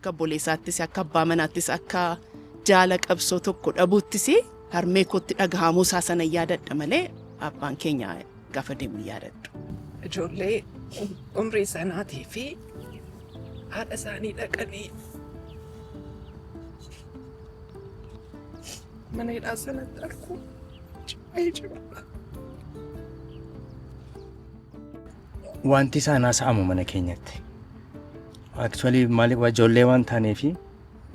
Akka obboleessaattis, akka abbaa manaattis, akka jaala qabsoo tokko dhabuuttis harmee kootti dhagahamuu isaa sana yaadadha malee abbaan keenya gaafa deemu yaadadhu. Ijoollee umrii sanaatii fi haadha isaanii dhaqanii mana hidhaa sanatti arguu baay'ee cimaadha. Wanti isaan haasa'amu mana keenyatti. Actually maaliif ijoollee waan taaneef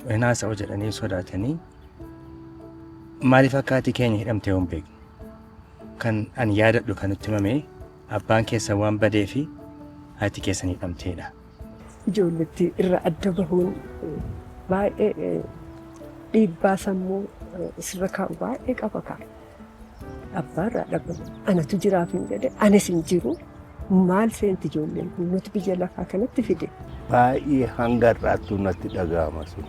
hin haasa'u jedhanii sodaatanii maaliif akka haati keenya hidhamte hin beeknu. Kan ani yaadadhu kan nutti himame abbaan keessan waan badee fi haati keessan hidhamteedha. Ijoolletti irra adda bahuun baay'ee dhiibbaa sammuu sirra kaa'u baay'ee qaba ka'a. Abbaarraa dhabamu anatu jiraaf hin jedhe, anis hin jiru, maal seenti ijoolleen kun nuti biyya lafaa kanatti fide. Baay'ee hanga har'aattuu natti dhaga'ama sun.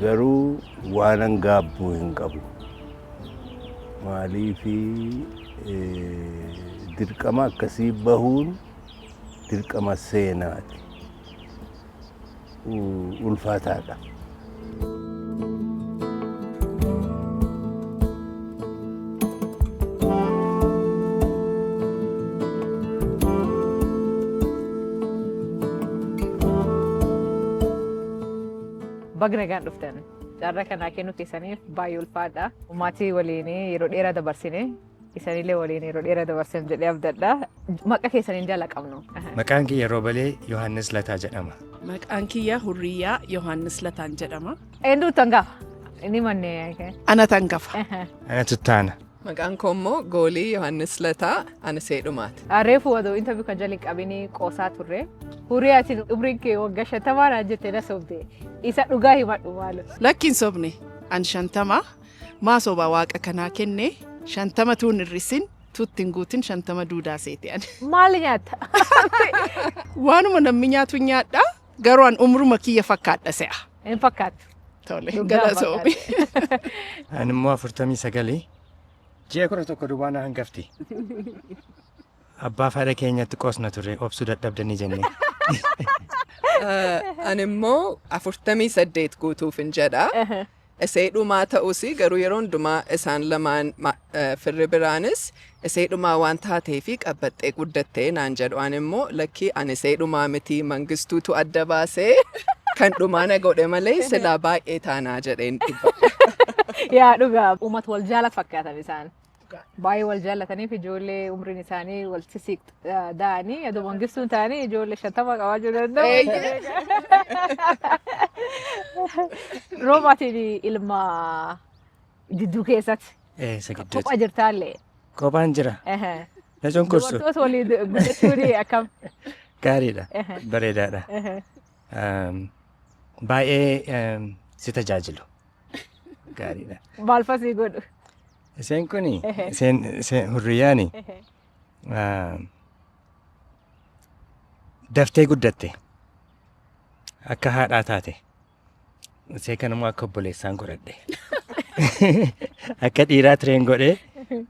Garuu waanan gaabbuu hin qabu. Maaliifi dirqama akkasii bahuun dirqama seenaati. Ulfaataadha. Baga nagaan dhuftan. Carraa kanaa kennuu keessaniif baay'ee ulfaadha. Maatii waliin yeroo dheeraa dabarsine, isanillee waliin yeroo dheeraa dabarsan jedhee abdadha. Maqaa keessaniin jala qabnu. Maqaan kiyya Roobalee Yohaannis Lataa jedhama. Maqaan kiyya Hurriyyaa Yohaannis Lataan jedhama. Eenyutu hangafa? Inni manneen. Anatu hangafa. Anatu taana. Maqaan koo immoo Goolii Yohaannis Lataa, ani seedhumaati. Reefu wadoo interview kan jalli qabini qoosaa turre. Hurii ati umriin kee waggaa 50 naan jettee na sobde. Isa dhugaa himadhu maalo. Lakkiin sobne, an 50 maa soba, waaqa kanaa kenne 50 tuun hir'isin tuutti hin guutin, 50 duudaa seete ani. Maal nyaatta? Waanuma namni nyaatu nyaadha, garuu an umruma kiyya fakkaadha se'a. Hin fakkaattu. Tole, Dhugaa galatoomi. fakkaate. Ani immoo 49, ji'a 11 duwwaa na hangafti. Abbaa fi haadha keenyatti qoosna ture, obsuu dadhabdanii jennee. Ani immoo 48 guutuuf hin jedha. Isee dhumaa ta'us garuu yeroo hundumaa isaan lamaan firri biraanis isee dhumaa waan taatee fi qabbaxxee guddattee naan jedhu. Ani immoo lakkii, ani isee dhumaa miti, Mangistuutu adda baasee kan dhumaa na godhe malee silaa baay'ee taanaa jedheen dubbadha. Yaa dhugaa, uummata wal jaalatu fakkaatan isaan. Baay'ee wal jaallataniif ijoollee umriin isaanii wal sisiqxu da'anii aduu Mangistuun ta'anii ijoollee 50 qabaachuu danda'u. Roobaatiin ilma jidduu keessatti. Isa gidduuti. Kophaa jirtaallee. Kophaan jira. Na cunqursu. Dubartoota waliin guddachuun akkam? Gaariidha. Bareedaadha. Baay'ee si tajaajilu. Gaariidha. Maal fasii godhu? Isheen kuni, isheen Hurriyyaani daftee guddatte. Akka haadhaa taate. Ishee kanammoo akka obboleessaan godhadhe. Akka dhiiraa tireen godhee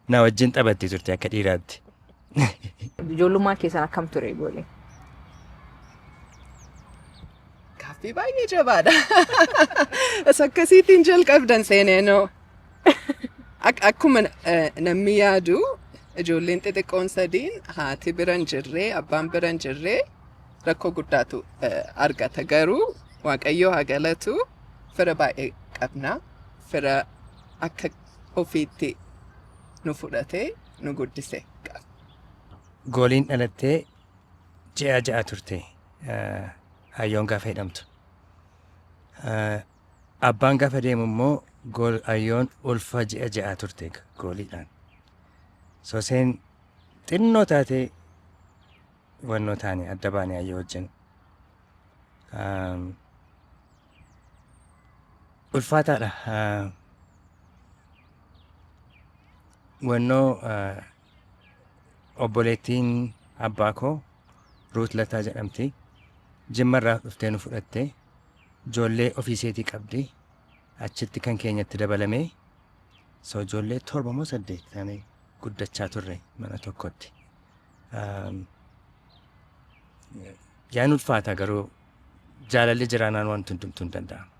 na wajjin taphatti turte akka dhiiraatti. Ijoollummaan keessan akkam ture, goole? Gaaffii baay'ee jabaadha. Isa akkasiitiin jalqabdan seeneenoo. Akkuma namni yaadu ijoolleen xixiqqoon sadiin haati bira hin jirree, abbaan bira hin jirree rakkoo guddaatu argata. Garuu Waaqayyoo haa galatu, fira baay'ee qabna. Fira akka ofiitti nu fudhatee nu guddise qaba. Gooliin dhalattee ji'a 6 turte Ayyoon gaafa hidhamtu. Abbaan gaafa deemu immoo Ayyoon ulfa ji'a 6 turte gooliidhaan. So isheen xinnoo taatee wannoo taane adda baane Ayyoo wajjin. Ulfaataadha. Wannoo obboleettiin abbaa koo Ruut Lataa jedhamti. Jimmarraa dhuftee nu fudhatte. Ijoollee ofii isheetii qabdi. Achitti kan keenyatti dabalamee so ijoollee torba moo saddeet taanee guddachaa turre mana tokkotti. Yaan ulfaata garuu Jaalalli jiraanaan wanti hundumtuu hin danda'amu.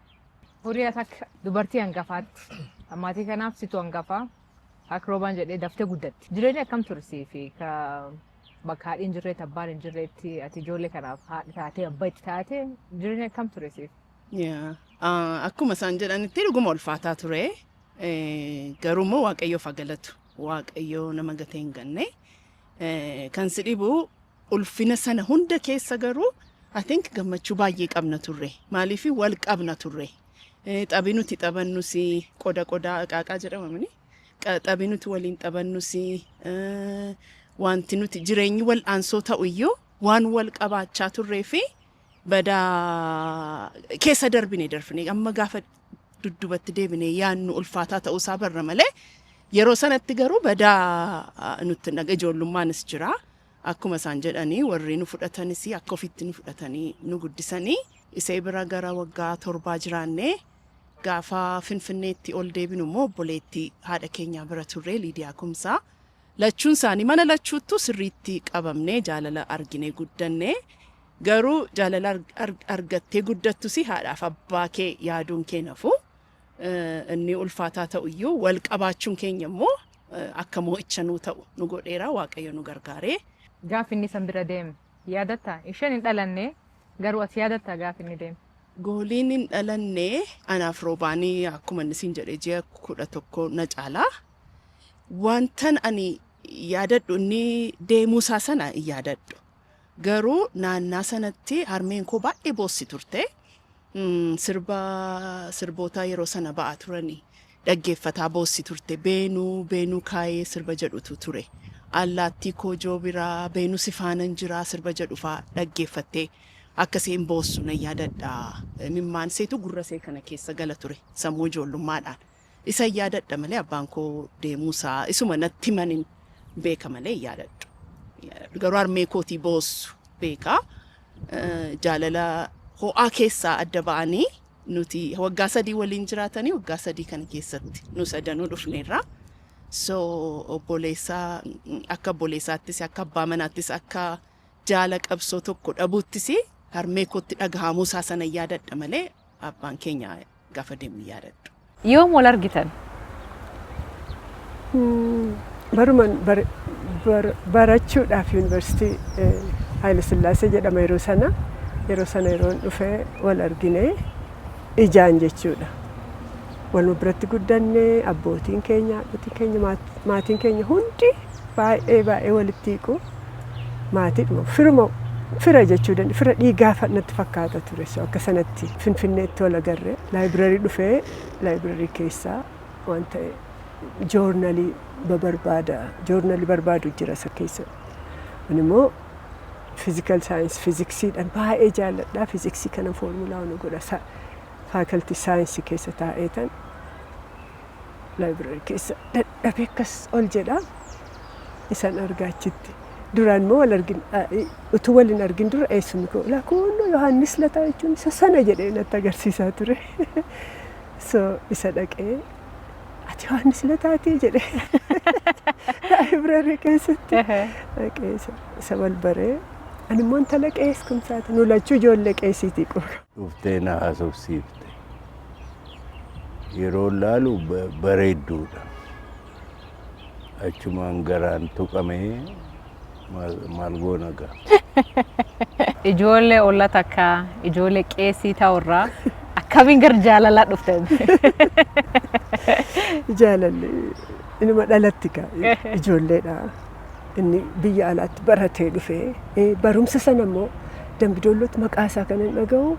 Horii akka dubartii hangafaatti. Maatii kanaaf situ hangafaa. Akka Roobaan jedhee daftee guddatti. Jireenya akkam tursii fi ka bakka haadhi hin jirreetti, abbaan hin jirreetti, ati ijoollee kanaaf haadha taatee, abbaa itti taatee, jireenya akkam ture siif? Yeah. Akkuma isaan jedhanitti dhuguma ulfaataa ture. Garuu immoo Waaqayyoof haa galatu. Waaqayyoo nama gatee hin ganne. Kan si dhibu ulfina sana hunda keessa garuu I think gammachuu baay'ee qabna turre. Maaliif? Wal qabna turre. Taphi nuti taphannus qoda qodaa qaaqaa jedhama mini. Taphi nuti waliin taphannus, wanti nuti jireenyi wal'aansoo ta'u iyyuu waan wal qabaachaa turree fi badaa keessa darbine amma gaafa duddubatti deebine yaannu ulfaataa ta'uusaa barra malee, yeroo sanatti garuu badaa nutti naga ijoollumaanis jira. Akkuma isaan jedhanii, warri nu fudhatanis akka ofitti nu fudhatanii nu guddisanii. Isee bira gara waggaa 7 jiraannee, gaafa Finfinneetti ol deebinu immoo obboleettii haadha keenyaa bira turre, Liidiyaa Kumsaa. Lachuun isaanii mana lachuuttu sirriitti qabamnee jaalala argine guddanne. Garuu jaalala argattee guddattus haadhaaf abbaa kee yaaduun kee nafu. Inni ulfaataa ta'u iyyuu wal qabaachuun keenya immoo akka mo'icha nuu ta'u nu godheera. Waaqayyo nu gargaaree. Gaaf inni san bira deeme yaadatta? Isheen hin dhalanne, garuu ati yaadatta gaaf inni deeme? Gooliin hin dhalanne. Anaaf Roobaanii akkuma inni siin jedhe ji'a 11 na caalaa. Wantan ani yaadadhu, inni deemuusaa sana hin yaadadhu. Garuu naannaa sanatti harmeen koo baay'ee boossi turte. Sirba sirboota yeroo sana ba'aa turanii dhaggeeffataa boossi turte. "Beenuu beenuu kaayee" sirba jedhutu ture. "Allaattii koo joobiraa beenuu si faanan jiraa" sirba jedhu fa'aa dhaggeeffattee akkasiin boossu nan yaadadha. Mimmaan seetu gurra see kana keessa gala ture sammuu ijoollummaadhaan. Isa yaadadha malee abbaan koo deemuusaa isuma natti himanin beeka malee hin yaadadhu. Garuu harmee kootii boossu beeka. Jaalala ho'aa keessaa adda ba'anii nuti waggaa 3 waliin jiraatanii, waggaa 3 kana keessatti nu sadanuu dhufneerra. So obboleessaa, akka obboleessaattis, akka abbaa manaattis, akka jaala qabsoo tokko dhabuuttis harmee kootti dhagahamuu isaa sana yaadadha malee abbaan keenya gaafa deemu yaadadhu. Yoom wal argitan? Baruman barachuudhaaf yuunivarsiitii Haayile Sillaasee jedhama yeroo sana. Yeroo sana yeroon dhufee wal argine ijaan jechuudha. Waluma biratti guddanne. Abbootiin keenya, haadhotiin keenya, maatiin keenya hundi baay'ee baay'ee walitti hiiqu. Maatiidhuma firuma, fira jechuu dandeenya. Fira dhiigaa natti fakkaata ture. So akka sanatti Finfinneetti wal agarre. Library dhufee, library keessaa waan ta'e journalii babarbaada, journalii barbaadu jira isa keessa. Ani immoo physical science, fiiziksiidhaan baay'ee jaalladha. Fiiziksii kana foormulaa nu godha. Faculty saayinsii keessa taa'eetan library keessa dadhabee akkas ol jedha. Isan argaachitti. Duraan immoo wal argin, utuu wal hin argin dura eessumni koo, "Laa, kunoo Yohaannis Lataa jechuun isa sana" jedhee natti agarsiisaa ture. So isa dhaqee, "Ati Yohaannis Lataatii?" jedhee library keessatti dhaqee isa wal baree. Ani immoo intala qees Kumsaati, nu lachuu ijoollee qeesiitii quba. Dhuftee na haasofsiifte. Yeroo laalu bareedduudha. Achumaan garaan tuqamee maal goona gaa. Ijoollee olla takka, ijoollee qeesii ta'urraa akkamiin gara jaalalaa dhuftan? Jaalalli inuma dhalatti gaa, ijoolleedha. Inni biyya alaatti baratee dhufee, barumsa sana immoo Dambidollootti maqaa isaa kan hin dhaga'u,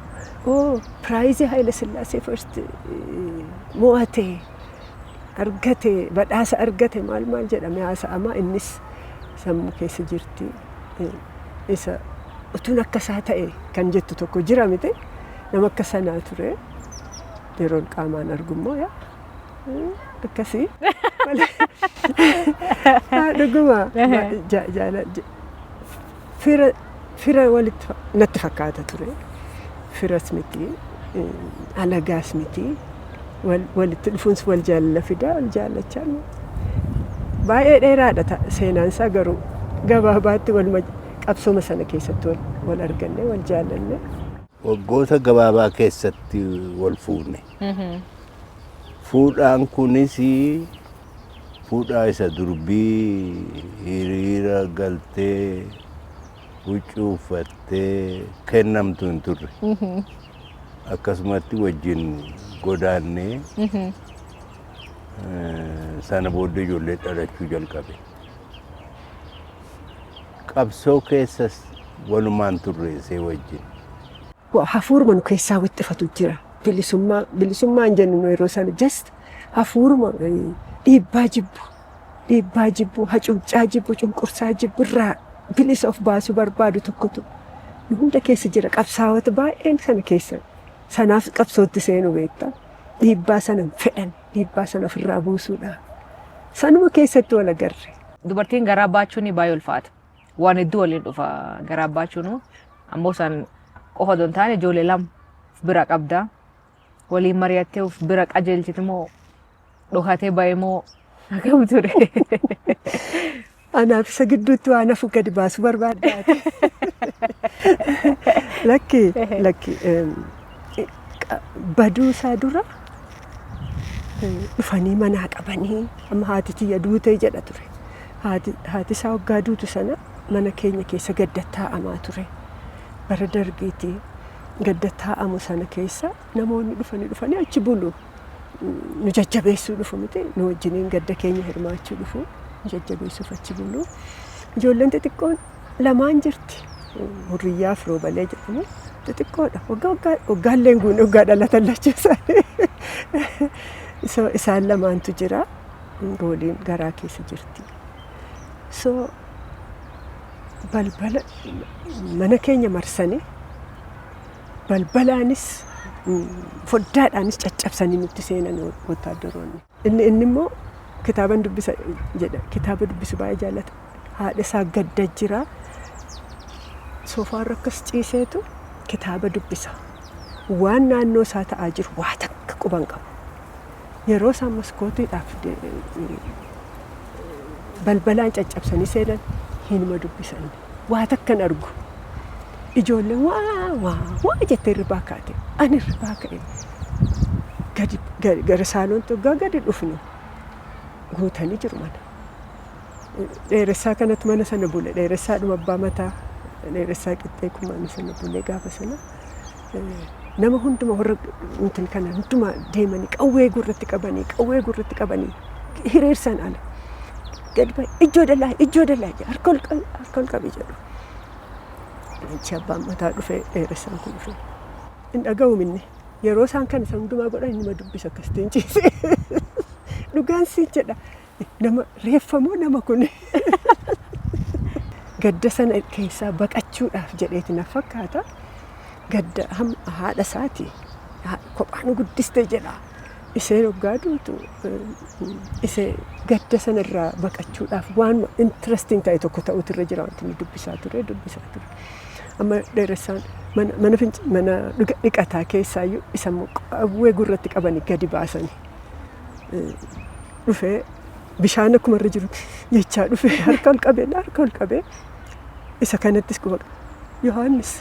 oo prizeii Haayile Sillaasee first mo'ate, argate, badhaasa argate, maal maal jedhamee haasa'ama. Innis sammuu keessa jirti. Isa utuun akka isaa ta'e kan jettu tokko jira miti, nama akka sanaa ture. Yeroon qaamaan argummoo yaa akkasii dhuguma fira walitti natti fakkaata ture. Firas miti, alagaas miti. Walitti dhufuuns wal jaalala fidaa, wal jaallachaa baay'ee dheeraadha seenaan isaa, garuu gabaabaatti waluma qabsooma sana keessatti wal arganne, wal jaallanne. Waggoota gabaabaa keessatti wal fuune. Fuudhaan kunis fuudhaa isa durbii hiriira galtee huccuu uffattee kennamtu hin turre. Akkasumatti wajjin godaannee sana booddee ijoollee dhalachuu jalqabe. Qabsoo keessas walumaan turre isee wajjin. Hafuuruma nu keessaa wixxifatu jira. Bilisummaa, bilisummaa hin jennu nu yeroo sana, just hafuuruma dhiibbaa jibbu, dhiibbaa jibbu, hacuuccaa jibbu, cunqursaa jibbu irraa bilisa of baasuu barbaadu tokkotu nu hunda keessa jira. Qabsaa'ota baay'een sana keessa sanaaf qabsootti seenu beektaa. Dhiibbaa sana hin fedhan, dhiibbaa sana ofirraa buusuudhaaf. Sanuma keessatti wal agarre. Dubartiin garaa baachuun baay'ee ulfaata. Waan hedduu waliin dhufa garaa baachuun. Ammoo isaan qofa osoo hin taane ijoollee lama of bira qabda. Waliin mari'attee of bira qajeelchite moo dhokatee ba'e moo akkam ture? Anaaf isa gidduutti waan hafu gadi baasuu barbaaddaati. Lakki, lakki, baduu isaa dura dhufanii manaa qabanii amma haati tiyya duutee jedha ture. Haati isaa waggaa duutu sana mana keenya keessa gadda taa'amaa ture. Bara dargiitii gadda taa'amu sana keessa namoonni dhufanii dhufanii achi bulu. Nu jajjabeessuu dhufu miti, nu wajjiniin gadda keenya hirmaachuu dhufu, nu jajjabeessuuf achi bulu. Ijoolleen xixiqqoon lamaan jirti. Hurriyyaa fi Roobalee jedhamu, xixiqqoodha. Waggaa waggaa waggaallee hin guunne waggaa dhalatan lachuu isaanii. So isaan lamaantu jira. Gooliin garaa keessa jirti. So balbala mana keenya marsanii balbalaanis foddaadhaanis caccabsanii nutti seenan wotaaddaroonni. Inni immoo kitaaban dubbisa jedha. Kitaaba dubbisu baay'ee jaallata. Haadha isaa gadda jira. Soofaarra akkas ciiseetu kitaaba dubbisa. Waan naannoo isaa ta'aa jiru waa takka quban qabu. Yeroo isaan maskootiidhaaf balbalaan caccabsanii seenan hinuma dubbisan. Waa takka hin argu. Ijoolleen waa waa waa jettee hirribaa kaate. Ani hirribaa ka'e. Gadi gara saaloontti waggaa gadi dhufnu guutanii jiru mana. Dheeressaa kanatti mana sana bule. Dheeressaadhuma abbaa mataa, Dheeressaa Qixxee kun mana sana bule gaafa sana. Nama hunduma warra intin kana hunduma deemanii qawwee gurratti qabanii, qawwee gurratti qabanii hiriirsan ala. Gadi bahe, "Ijjoo dallaa, ijjoo dallaa," jedha, "Harka ol qabi, harka ol qabi," jedhu. Achi abbaan mataa dhufee, dheeressaan kun dhufee. Hin dhaga'u minni. Yeroo isaan kana isa hundumaa godhan inni dubbisa akkasitti hin ciise. Dhugaan siin jedha, nama reeffamoo nama kun. Gadda sana keessaa baqachuudhaaf jedheeti na fakkaata. Gadda haadha isaati. Kophaa nu guddiste jedha. Isheen hoggaa duutu ishee gadda sanarraa baqachuudhaaf waan interesting ta'e tokko ta'utu irra jira, wanti inni dubbisaa ture dubbisaa ture. Amma dheeressaan mana mana dhiqataa keessaayyuu isa immoo qawwee gurratti qabanii gadi baasanii dhufee bishaan akkuma irra jiru jechaa dhufee harka ol qabee, harka ol qabee isa kanattis quba qaba. "Yohaannis,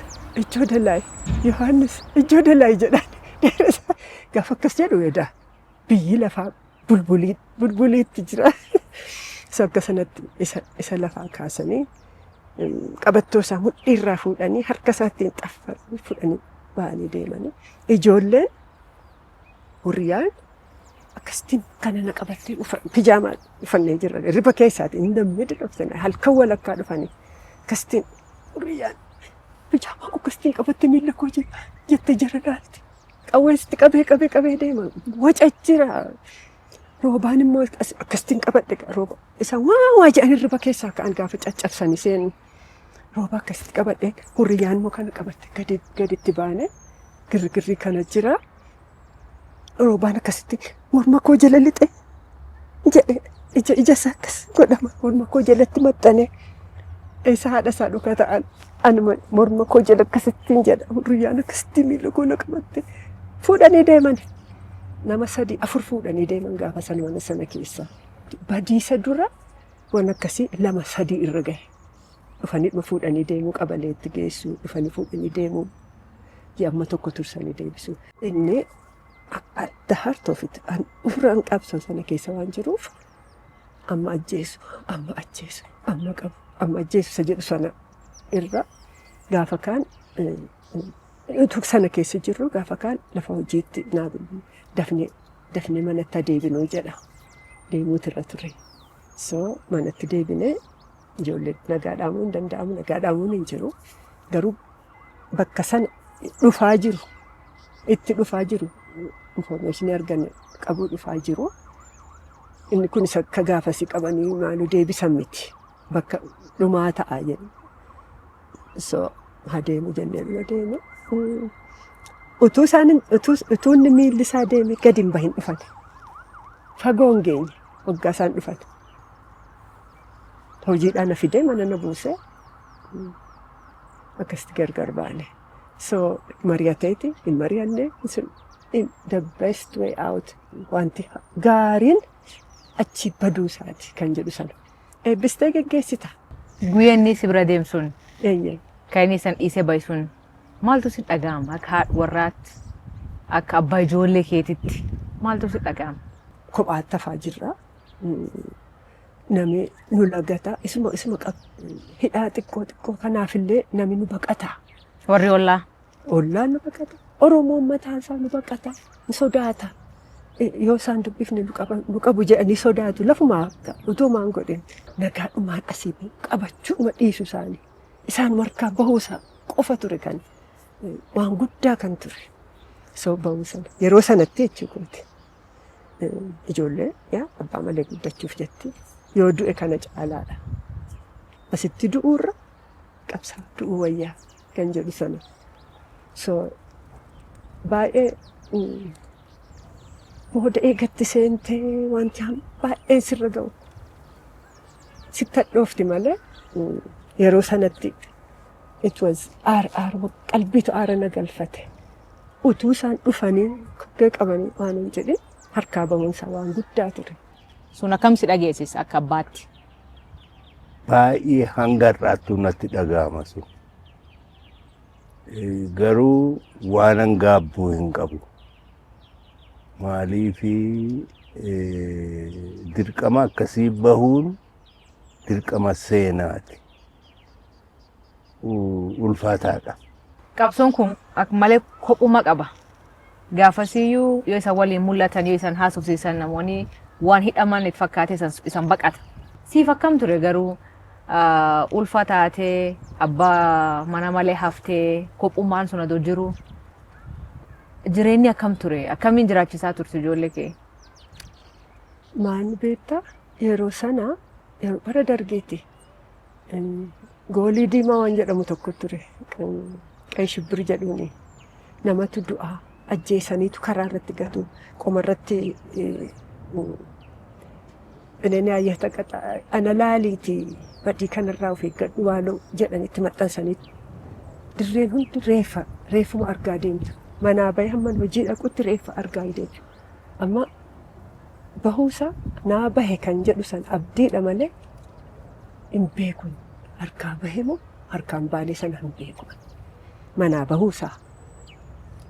ijjoo dalaayi, Yohaannis, ijjoo dalaayi," jedhaan. Dheeressaa gaafa akkas jedhu edaa biyyi lafaa bulbulii bulbuliitti jira. Isa akka sanatti isa lafaa kaasanii qabattoo isaa mudhiirraa fuudhanii harka isaattiin xaffanii fudhanii ba'anii deemanii. Ijoolleen hurriyaan akkasittiin kana na qabattee pijaamaa ufannee jirra. Riba keessaatiin in the middle of the night halkan walakkaa dhufanii akkasittiin hurriyaan pijaamaa koo akkasittiin qabattee miila koo jettee jara laalti. Qawwee sitti qabee qabee qabee deema. Waca jira. Roobaan immoo akkasittiin qabadhe rooba. Isaan waa waa jedhanii riba keessaa ka'an gaafa caccabsanii seenu. Rooba akkasitti qabadhe, hurriyyaan immoo kana qabatte gadi gaditti baane, girgirri kana jira. Roobaan akkasitti morma koo jala lixe jedhe, ija ija isaa akkas godhama, morma koo jalatti maxxane. Isa haadha isaa dhuka ta'an ani morma koo jala akkasittiin jedha, hurriyyaan akkasitti miila koo na qabatte fuudhanii deeman. Nama sadii afur fuudhanii deeman gaafa sana mana sana keessa. Badiisa dura waan akkasii lama sadii irra gahe. Dhufanii dhuma fuudhanii deemuu, qabaleetti geessuu, dhufanii fuudhanii deemuu. Ji'a tokko tursanii deebisu. Inni at the heart of it, handhuuraan qabsoo sana keessa waan jiruuf, amma ajjeesu, amma ajjeesu, amma qabu, amma ajjeesu isa jedhu sana irra gaafa kaan, utuu sana keessa jirru, gaafa kaan lafa hojiitti naa dafnee dafnee manatti adeebinuu jedha. Deemuutu irra ture. So manatti deebinee ijoollee nagaa dhaamuu hin danda'amu, nagaa dhaamuun hin jiru. Garuu bakka sana dhufaa jiru, itti dhufaa jiru, information arganne qabuu dhufaa jiru. Inni kunis akka gaafasi qabanii maalu deebisan miti. Bakka dhumaa ta'a jedhu. So haa deemu jennee dhuma deeme. Utuu isaan utuu inni miilli isaa deeme gadi hin bahin dhufan. Fagoo hin geenye waggaa isaan dhufan. Hojiidhaan na fidee mana na buusee akkasitti gargar baane. So mari'ateeti hin mari'anne sun the best way out, wanti gaariin achi baduu isaati kan jedhu sana. Eebbistee geggeessita. Guyyaa inni si bira deemsuun Eeyyee. kan inni san dhiisee bahe sun maaltu si dhaga'ama akka haadha warraatti, akka abbaa ijoollee keetitti maaltu si dhaga'ama? Kophaatti hafaa jirra. Namni nu lagata. Isuma hidhaa xiqqoo xiqqoo kanaafillee namni nu baqata. Warri ollaa. Ollaan nu baqata. Oromoon mataan isaa nu baqata. Nu sodaata. Yoo isaan dubbifne nu qabu jedhanii sodaatu. Lafumaa utuu maan godhin nagaadhumaan asii qabachuudhuma dhiisu isaanii. Isaan harkaa bahuusaa qofa ture kan waan guddaa kan ture. So bahuu sana yeroo sanatti jechuudha. Ijoollee yaa abbaa malee guddachuuf jetti. Yoo du'e kana caalaadha. Asitti du'uurra qabsaa du'uu wayyaa kan jedhu sana. So baay'ee booda eegatti seentee wanti baay'een sirra ga'u. Sitti hadhoofti malee yeroo sanatti it was aara aara qalbiitu aara na galfate. Utuu isaan dhufanii kokkee qabanii waan hin jedhin harkaa bahuun isaa waan guddaa ture. Sun akkam si dhageessisa akka abbaatti? Baay'ee hanga har'aattuu natti dhaga'ama sun. Garuu waanan gaabbuu hin qabu. Maaliifi, dirqama akkasii bahuun dirqama seenaati. Ulfaataadha. Qabsoon kun akka malee kophuma qaba. Gaafasiyyuu yoo isaan waliin mul'atan, yoo isaan haasofsiisan, namoonni waan hidhaman itti fakkaatee isaan baqata. Siif akkam ture garuu, ulfa taatee, abbaa mana malee haftee, kophummaan sun adoo jiru jireenyi akkam ture? Akkamiin jiraachisaa turte ijoollee kee? Maal beektaa, yeroo sana, yeroo bara dargeeti, goolii diimaa waan jedhamu tokko ture. ቀይ ሽብር jedhuuni namatu du'aa, ajjeesaniitu karaa irratti gatu, qoma irratti inni ayyata ana laaliiti, badii kanarraa of eeggadhu waanoo jedhanitti maxxansanii, dirreen hundi reeffa reeffuma argaa deemtu. Manaa bahe hamma hojii dhaqutti reeffa argaa deemtu. Amma bahuusaa naa bahe kan jedhu san abdiidha malee hin beeku. Harkaa bahe moo harkaan baanee sana hin beeku. Manaa bahuusaa.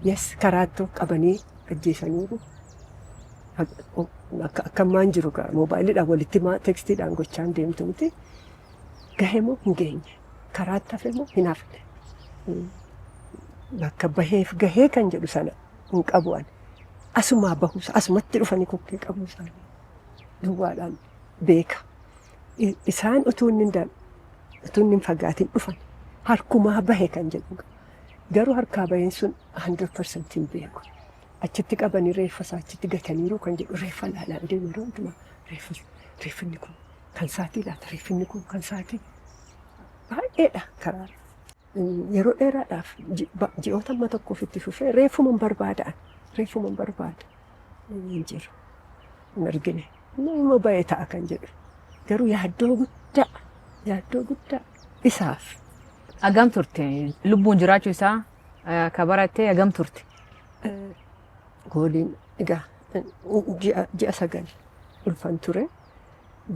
Yes, karaattuu qabanii ajjeesaniiru. Akka ammaan jiru moobaayiliidhaan walitti textiidhaan gochaan deemtu miti. Gahe moo hin geenye? Karaatti hafe moo hin hafne? Bakka baheef gahee kan jedhu sana hin qabu ani. Asumaa bahuusaa, asumatti dhufanii kokkee qabuu isaanii duwwaadhaan beeka. Isaan utuu inni hin fagaatin dhufan, harkumaa bahe kan jedhu. Garuu harkaa baheen sun 100% hin beeku. Achitti qabanii reeffa isaa achitti gataniiru kan jedhu, reeffa laalaan deemu yeroo hundumaa, reeffa, reeffinni kun kan isaatii laata, reeffinni kun kan isaatii, baay'eedha karaarra. Yeroo dheeraadhaaf, ji'oota amma tokkoof itti fufee reeffuma hin barbaada'an, reeffuma hin barbaada. Hin jiru. Hin argine. Nama ba'e ta'a kan jedhu. Garuu yaaddoo guddaa, yaaddoo guddaa isaaf. Hagam turte lubbuun jiraachuu isaa ka barattee, hagam turte? Gooliin egaa ji'a 9 ulfan ture.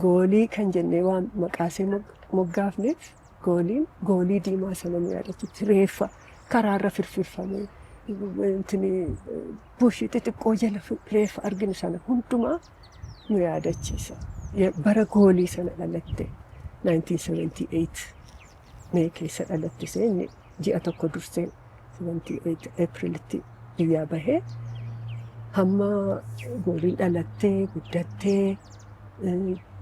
Goolii kan jennee waan maqaasee moggaafneef, gooliin goolii diimaa sana nu yaadachitti, reeffa karaarra firfirfamee Wanti bushii xixiqqoo jala reeffa arginu sana hundumaa nu yaadachiisa. Bara goolii sana dhalatte, 1978 May keessa dhalatte. Seenni ji'a tokko dursee 78 Aprilitti biyyaa bahee hamma gooliin dhalattee guddattee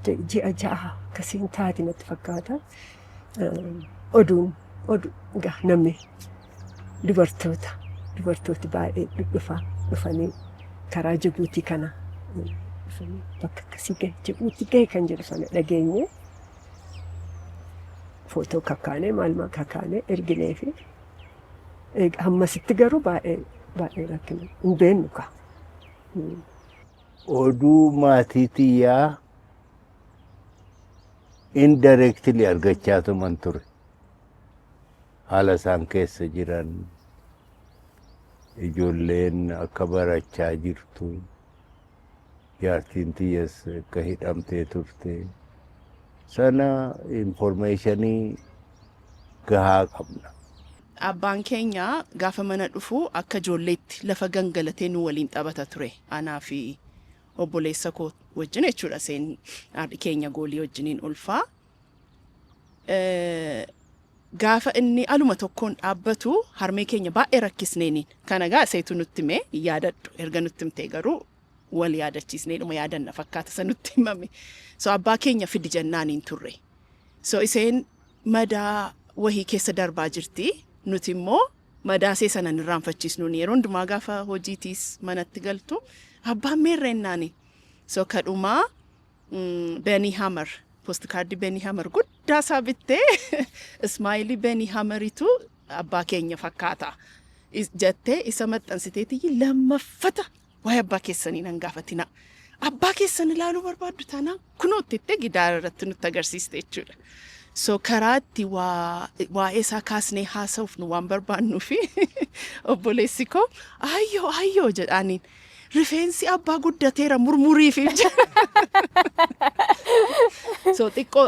ji'a 6 akkasiin taati natti fakkaata. Oduun oduu namni dubartooti baay'ee dhufaa dhufanii karaa Jibuutii kana dhufanii bakka akkasii gahe, Jibuutii gahe kan jedhu sana dhageenye, footoo kakkaanee, maal maal kakkaanee erginee fi hammasitti garuu baay'ee baay'ee rakkina hin beeknu kaa. Oduu maatii tiyyaa indirectly argachaa tuman ture. Haala isaan keessa jiran, ijoolleen akka barachaa jirtu, jaartiin tiyyas akka hidhamtee turte, sana informationii gahaa qabna. Abbaan keenya gaafa mana dhufu akka ijoolleetti lafa gangalatee nu waliin taphata ture. Anaa fi obboleessa koo wajjin jechuudha. Seen haadhi keenya goolii wajjiniin ulfaa. Gaafa inni aluma tokkoon dhaabbatu harmee keenya baay'ee rakkisneeniin. Kana gaa seetu nutti himee yaadadhu. Erga nutti himtee garuu wal yaadachiisnee dhuma yaadanna fakkaata isa nutti himame. So abbaa keenya fidi jennaaniin turre. So isheen madaa wahii keessa darbaa jirti. Nuti immoo madaa see sana hin irraanfachiisnuun yeroo hundumaa gaafa hojiitiis manatti galtu abbaan meerreennaani. So kadhumaa Benny Hammer, postcardii Benny Hammer guddaa isaa bittee, smiley Benny Hammeritu abbaa keenya fakkaata jettee isa maxxansiteetii, lammaffata waa'ee abbaa keessanii nan gaafatina. Abbaa keessan ilaaluu barbaaddu taanaan kunootti itti gidaara irratti nutti agarsiiste jechuudha. So karaa itti waa'ee isaa kaasnee haasa'uuf nu waan barbaannuu fi obboleessi koo ayyoo ayyoo jedhaaniin, rifeensi abbaa guddateera murmuriif. So xiqqoo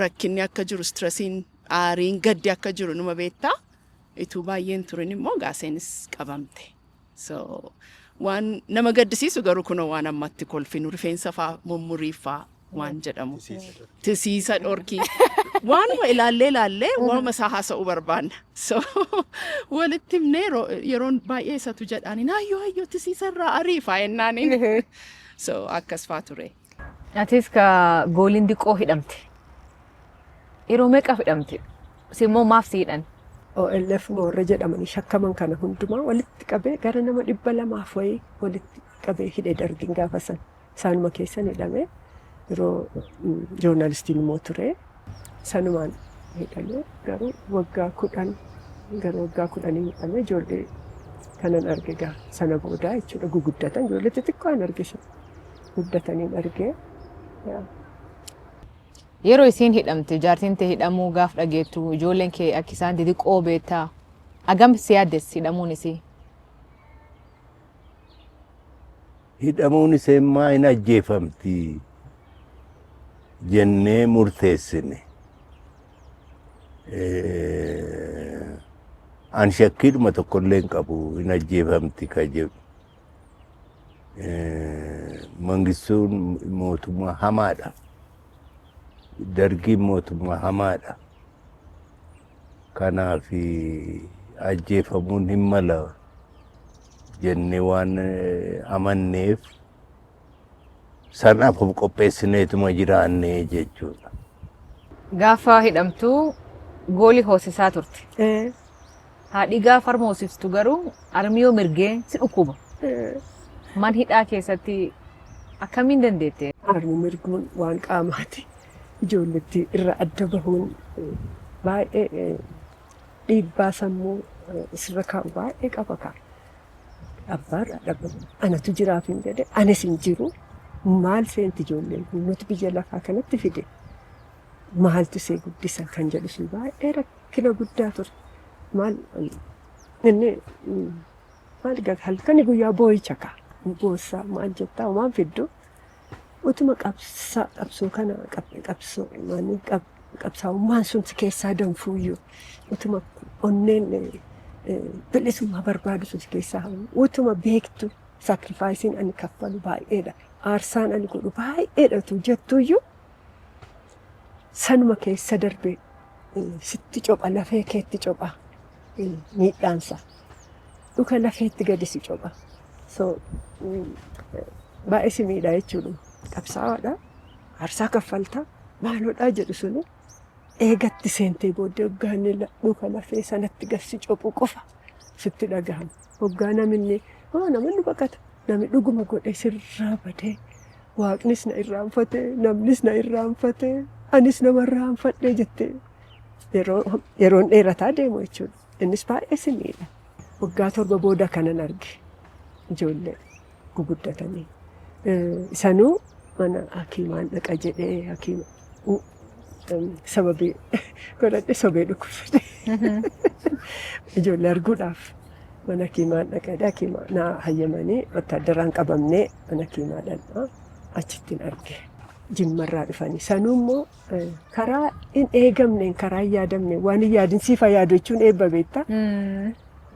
rakkinni akka jiru, stressiin, aariin, gaddi akka jiru numa beektaa. Ituu baay'een turin immoo gaaseenis qabamte. So waan nama gaddisiisu garuu kunoo waan ammatti kolfinu rifeensa faa mummuriif faa waan jedhamu. Tisiisa dhorkii. Waanuma ilaallee ilaallee waanuma isaa haasa'uu barbaanna. So walitti himnee yeroon baay'ee isatu jedhaaniin ayyoo ayyoo tisiisa irraa ariifaa jennaaniin. So akkas faa ture. Atis ka gooliin diqqoo hidhamte. Yeroo meeqaaf hidhamte? Si immoo maaf si hidhan? OLF warra jedhamanii shakkaman kana hundumaa walitti qabee gara nama 200f wayii walitti qabee hidhe dargin gaafa san. Isaanuma keessan hidhame, yeroo journalistiin immoo ture sanumaan hidhame. Garuu waggaa 10, gara waggaa 10 hidhame. Ijoollee kanan arge gaa sana boodaa jechuudha, guguddatan, ijoollee xixiqqoo an arge sana guddataniin arge. Yeroo isiin hidhamte, jaartiin tee hidhamuu gaaf dhageettu, ijoolleen kee akka isaan xixiqqoo beektaa, hagam si yaaddessi hidhamuun isii? Hidhamuun ishee immaa hin ajjeefamti jennee murteessine. An shakkiidhuma tokkollee hin qabu hin ajjeefamti ka jedhu. Mangistuun mootummaa hamaadha. Dargiin mootummaa hamaadha. Kanaaf ajjeefamuun hin mala jennee waan amanneef sanaaf of qopheessineetuma jiraanne jechuudha. Gaafa hidhamtu goolii hoosisaa turte. Haadhi gaafa harma hoosiftu garuu harmi yoo mirgee si dhukkuba. Man hidhaa keessatti akkamiin dandeette? Harmi mirguun waan qaamaati. Ijoolletti irra adda bahuun baay'ee dhiibbaa sammuu sirra kaa'u baay'ee qaba kaa. Abbaarraa dhabamu. Anatu jiraaf hin jedhe, anis hin jiru. Maal seenti ijoolleen kun nuti biyya lafaa kanatti fide? Maaltu isee guddisa kan jedhu sun baay'ee rakkina guddaa ture. Maal inni maal halkani guyyaa boo'icha kaa. Boossaa maal jettaa waan fiddu utuma qabsaa qabsoo kana qabsoo qabsaa'ummaan sun si keessaa danfuuyyuu, utuma onneen Bilisummaa barbaadu sun si keessaa hamu. Utuma beektu sacrifice-iin ani kaffalu baay'eedha. Aarsaan ani godhu baay'eedha tu jettuyyuu sanuma keessa darbee sitti copha, lafee keetti copha miidhaansa. Dhuka lafeetti gadi si copha. So baay'ee si miidha jechuudha. Qabsaa'aadha. Aarsaa kaffaltaa maaloodhaa jedhu suni eegatti seentee booddee hoggaan dhuka lafee sanatti gad si cophu qofa sitti dhagahama. Hoggaa namni oo namni baqata, namni dhuguma godhe sirraa badee, waaqnis na irraanfate, namnis na irraanfate, anis nama irraanfadhe jettee yeroo yeroon dheerataa deemu jechuudha. Innis baay'ee si miidha. Waggaa 7 booda kanan arge ijoollee guguddatanii. Isanuu mana hakiimaan dhaqa jedhee hakiima sababii godhadhe sobee dhukkubsate. Ijoollee arguudhaaf mana hakiimaan dhaqa jedhee hakiima naa hayyamanii wattaaddaraan qabamnee mana hakiimaa dhaqnaa achittiin arge. Jimmarraa dhufanii. Sanuu immoo karaa hin eegamneen, karaa hin yaadamneen, waan hin yaadin siif haa yaadu jechuun eebba beektaa.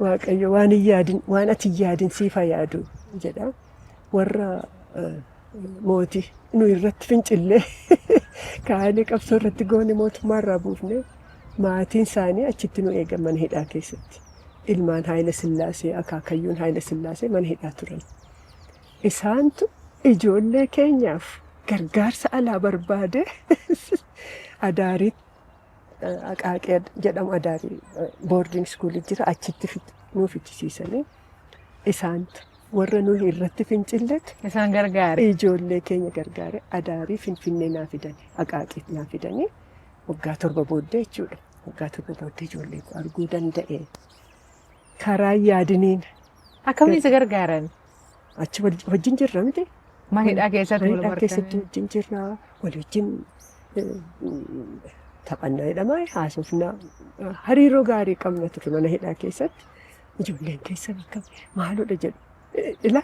Waaqayyo waan hin yaadin, waan ati hin yaadin siif haa yaadu jedha. Warra mootii nu irratti fincillee kaa'anii qabsoo irratti goone mootummaa irraa buufne maatiin isaanii achitti nu eegan mana hidhaa keessatti. Ilmaan Haayila Sillaasee, akaakayyuun Haayila Sillaasee mana hidhaa turan. Isaantu ijoollee keenyaaf gargaarsa alaa barbaade Adaarii Aqaaqee jedhamu, Adaarii boarding school jira, achitti nuu fichisiisanii isaantu warra nuyi irratti fincilletu Isaan gargaare. Ijoollee keenya gargaare, Adaarii Finfinnee naa fidani, Aqaaqee naa fidanii waggaa 7 booddee jechuudha. Waggaa 7 booddee ijoollee koo arguu danda'e. Karaa yaadiniin. Akkamiin isa gargaaran? Achi wajjin jirra miti. Mana hidhaa keessatti Mana wal hidhaa keessatti bartanii. Wajjin jirra, wal wajjin taphannaa jedhama, haasofnaa, hariiroo gaarii qabna ture mana hidhaa keessatti. Ijoolleen keessan akkam maaloodha jedhu. Ila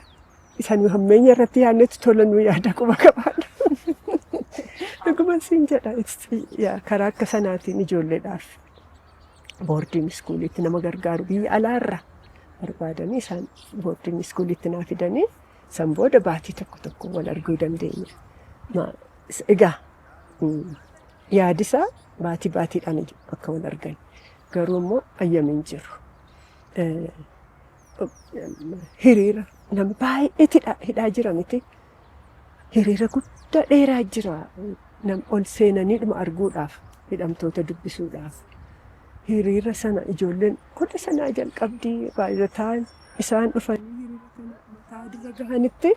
isaan hammeenya irratti yaadnetti tola nu yaada quba qabaadha. Dhuguman siin jedha, karaa akka sanaatiin ijoolleedhaaf boarding school-itti nama gargaaru biyya alaarra barbaadanii isaan boarding school-itti naa fidanii san booda baatii tokko tokko wal arguu dandeenya. Egaa yaadisaa baatii baatiidhaan akka wal argan, garuu immoo ayyamiin jiru. Hiriira namni baay'eetu hidhaa jira miti. Hiriira guddaa dheeraa jira. Nam ol seenaniidhuma arguudhaaf, hidhamtoota dubbisuudhaaf. Hiriira sana ijoolleen gola sanaa jalqabdii baay'ataan isaan dhufanii hiriira kana mataa dura gahanitti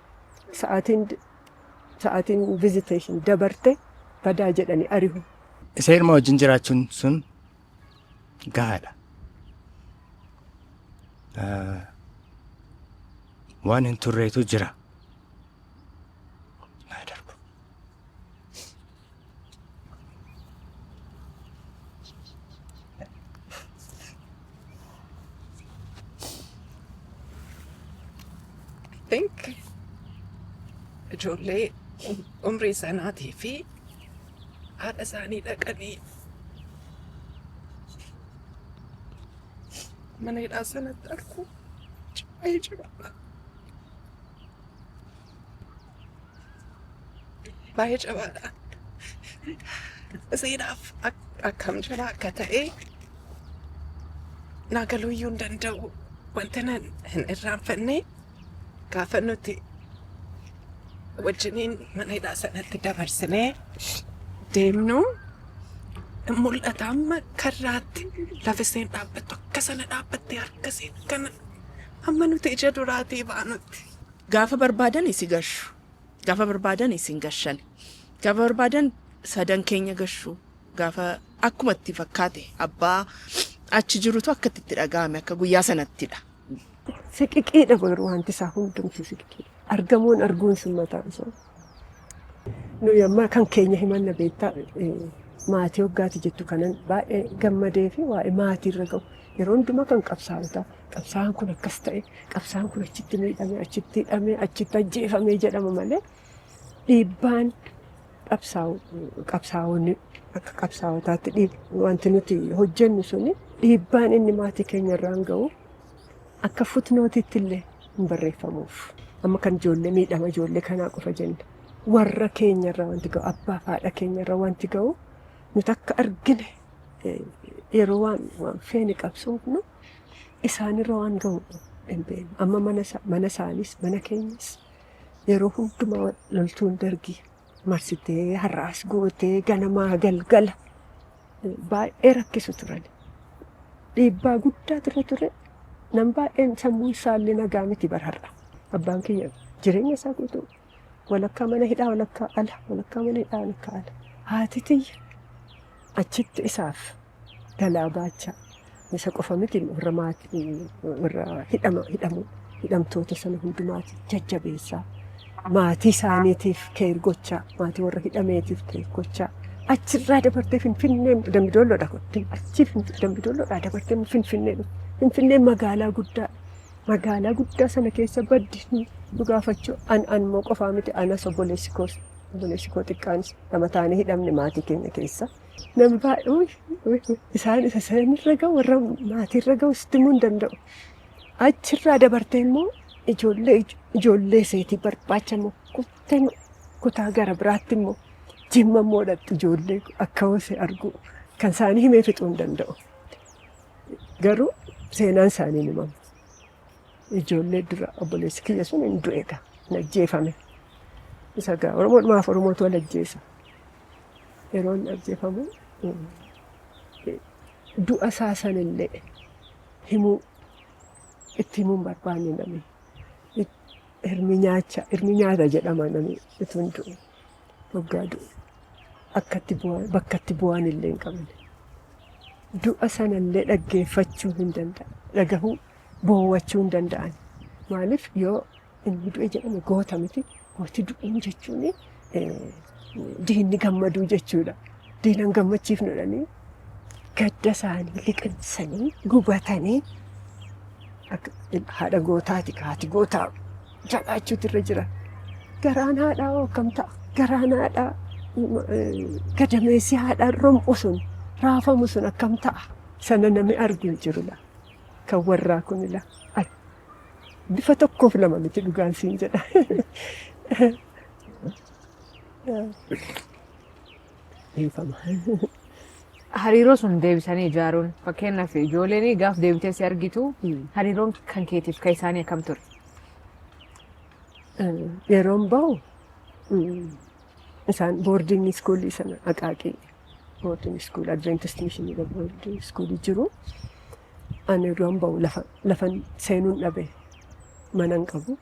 sa'aatiin visitation dabarte, badaa jedhanii ari'u. Isa ilma wajjin jiraachuun sun gahaadha. Waan hin turreetu jira. Haa darbu. I think ijoollee umrii sanaatii fi haadha isaanii dhaqanii mana hidhaa sanatti arguu baay'ee jabaadha. Baay'ee jabaadha. Seenaaf akkam jabaa akka ta'e naa galuu iyyuu hin danda'u. Wanta nan hin irraanfanne gaafa nuti wajjiniin mana hidhaa sanatti dabarsinee deemnu mul'ata, amma karraatti lafa isheen dhaabbattu akka sana dhaabbattee harka isheen kana amma nuti ija duraatii baanutti. Gaafa barbaadan isi gashu. Gaafa barbaadan isin gashan. Gaafa barbaadan sadan keenya gashu. Gaafa akkuma itti fakkaate abbaa achi jirutu akka itti dhaga'ame akka guyyaa sanattidha. Siqiqiidha garuu wanti isaa hundumtuu siqiqiidha. Argamuun arguun sun mataan isaa. Nuyi amma kan keenya himanna beektaa, maatii hoggaati jettu kanan baay'ee gammadee fi waa'ee maatii irra ga'u. Yeroo hundumaa kan qabsaa'otaa qabsaa'aan kun akkas ta'e, qabsaa'aan kun achitti miidhame, achitti hidhame, achitti ajjeefame jedhama malee dhiibbaan qabsaa'onni akka qabsaa'otaatti wanti nuti hojjennu suni Dhiibbaan inni maatii keenya irraan ga'u akka footnoteitti illee hin barreeffamuuf. Amma kan ijoollee miidhama ijoollee kanaa qofa jenna. Warra keenya irraa wanti ga'u, abbaa fi haadha keenya irraa wanti ga'u, nuti akka argine yeroo waan feene qabsoofnu isaanirra waan ga'u hin beeknu. Amma mana isaanis mana keenyas yeroo hundumaa loltuun Dargii marsitee har'aas gootee ganamaa galgala baay'ee rakkisu turan. Dhiibbaa guddaa ture ture. Nam baay'een sammuu isaallee nagaa miti bara har'a. Abbaan kiyya jireenya isaa guutuu walakkaa mana hidhaa, walakkaa ala, walakkaa mana hidhaa, walakkaa ala. Haati tiyya achitti isaaf galaa baachaa, isa qofa miti, warra maatii warra hidhama hidhamu hidhamtoota sana hundumaati jajjabeessaa, maatii isaaniitiif care gochaa, maatii warra hidhameetiif care gochaa, achirraa dabartee Finfinnee, Dambidoolloodha kotti, achi Dambidoolloodhaa dabartee Finfinnee dhufte. Finfinneen magaalaa guddaa, magaalaa guddaa sana keessa baddi nu gaafachuu an immoo qofaa miti, anas obboleessi koo xiqqaanis lama taanee hidhamne maatii keenya keessa. Nam baay'ee isaan isa isaanirra ga'u, warra maatiirra ga'u sitti himuu hin danda'u. Achirraa dabartee immoo ijoollee seetii barbaacha immoo kuttee kutaa gara biraatti immoo Jimma immoo dhaqxu, ijoollee akka hosee argu kan isaanii himee fixuu hin danda'u. Garuu seenaan isaanii ni himamu. Ijoollee dura obboleessi kiyya sun hin du'e gaa, hin ajjeefame. Isa gaa Oromoodhumaaf Oromootu wal ajjeesa. Yeroo inni ajjeefamu du'a isaa sanillee himuu itti himuu hin barbaanne namni. Hirmi nyaacha, hirmi nyaata jedhama namni utuu hin du'in. Waggaa du'e. Akkatti bu'aan, bakka itti bu'aan illee hin qabne. Du'a sanallee dhaggeeffachuu hin danda'an. Dhagahuu, boowwachuu hin danda'an. Maaliif yoo inni du'e jedhame goota miti. Gooti du'uun jechuun diinni gammaduu jechuudha. Diinan gammachiifnu jedhanii gadda isaanii liqimsanii gubatanii akka haadha gootaati, haati gootaa jabaachuutu irra jira. Garaan haadhaa hoo akkam ta'a? Garaan haadhaa, gadameessi haadhaa rom'u sun, raafamu sun akkam ta'a? Sana namni argu hin jiru laa. Kan warraa kun laa. Bifa tokkoof lama miti, dhugaan siin jedha. Dhiifama. Hariiroo sun deebisanii ijaaruun, fakkeenyaaf ijoolleen gaaf deebitee si argitu, hariiroon kan keetiif kan isaanii akkam ture? Yeroon bahu isaan boarding schoolii sana, Aqaaqii boarding school, Adventist Missionii boarding schoolii jiru. Ani yeroon bahu lafa lafan seenuun dhabe, mana hin qabu.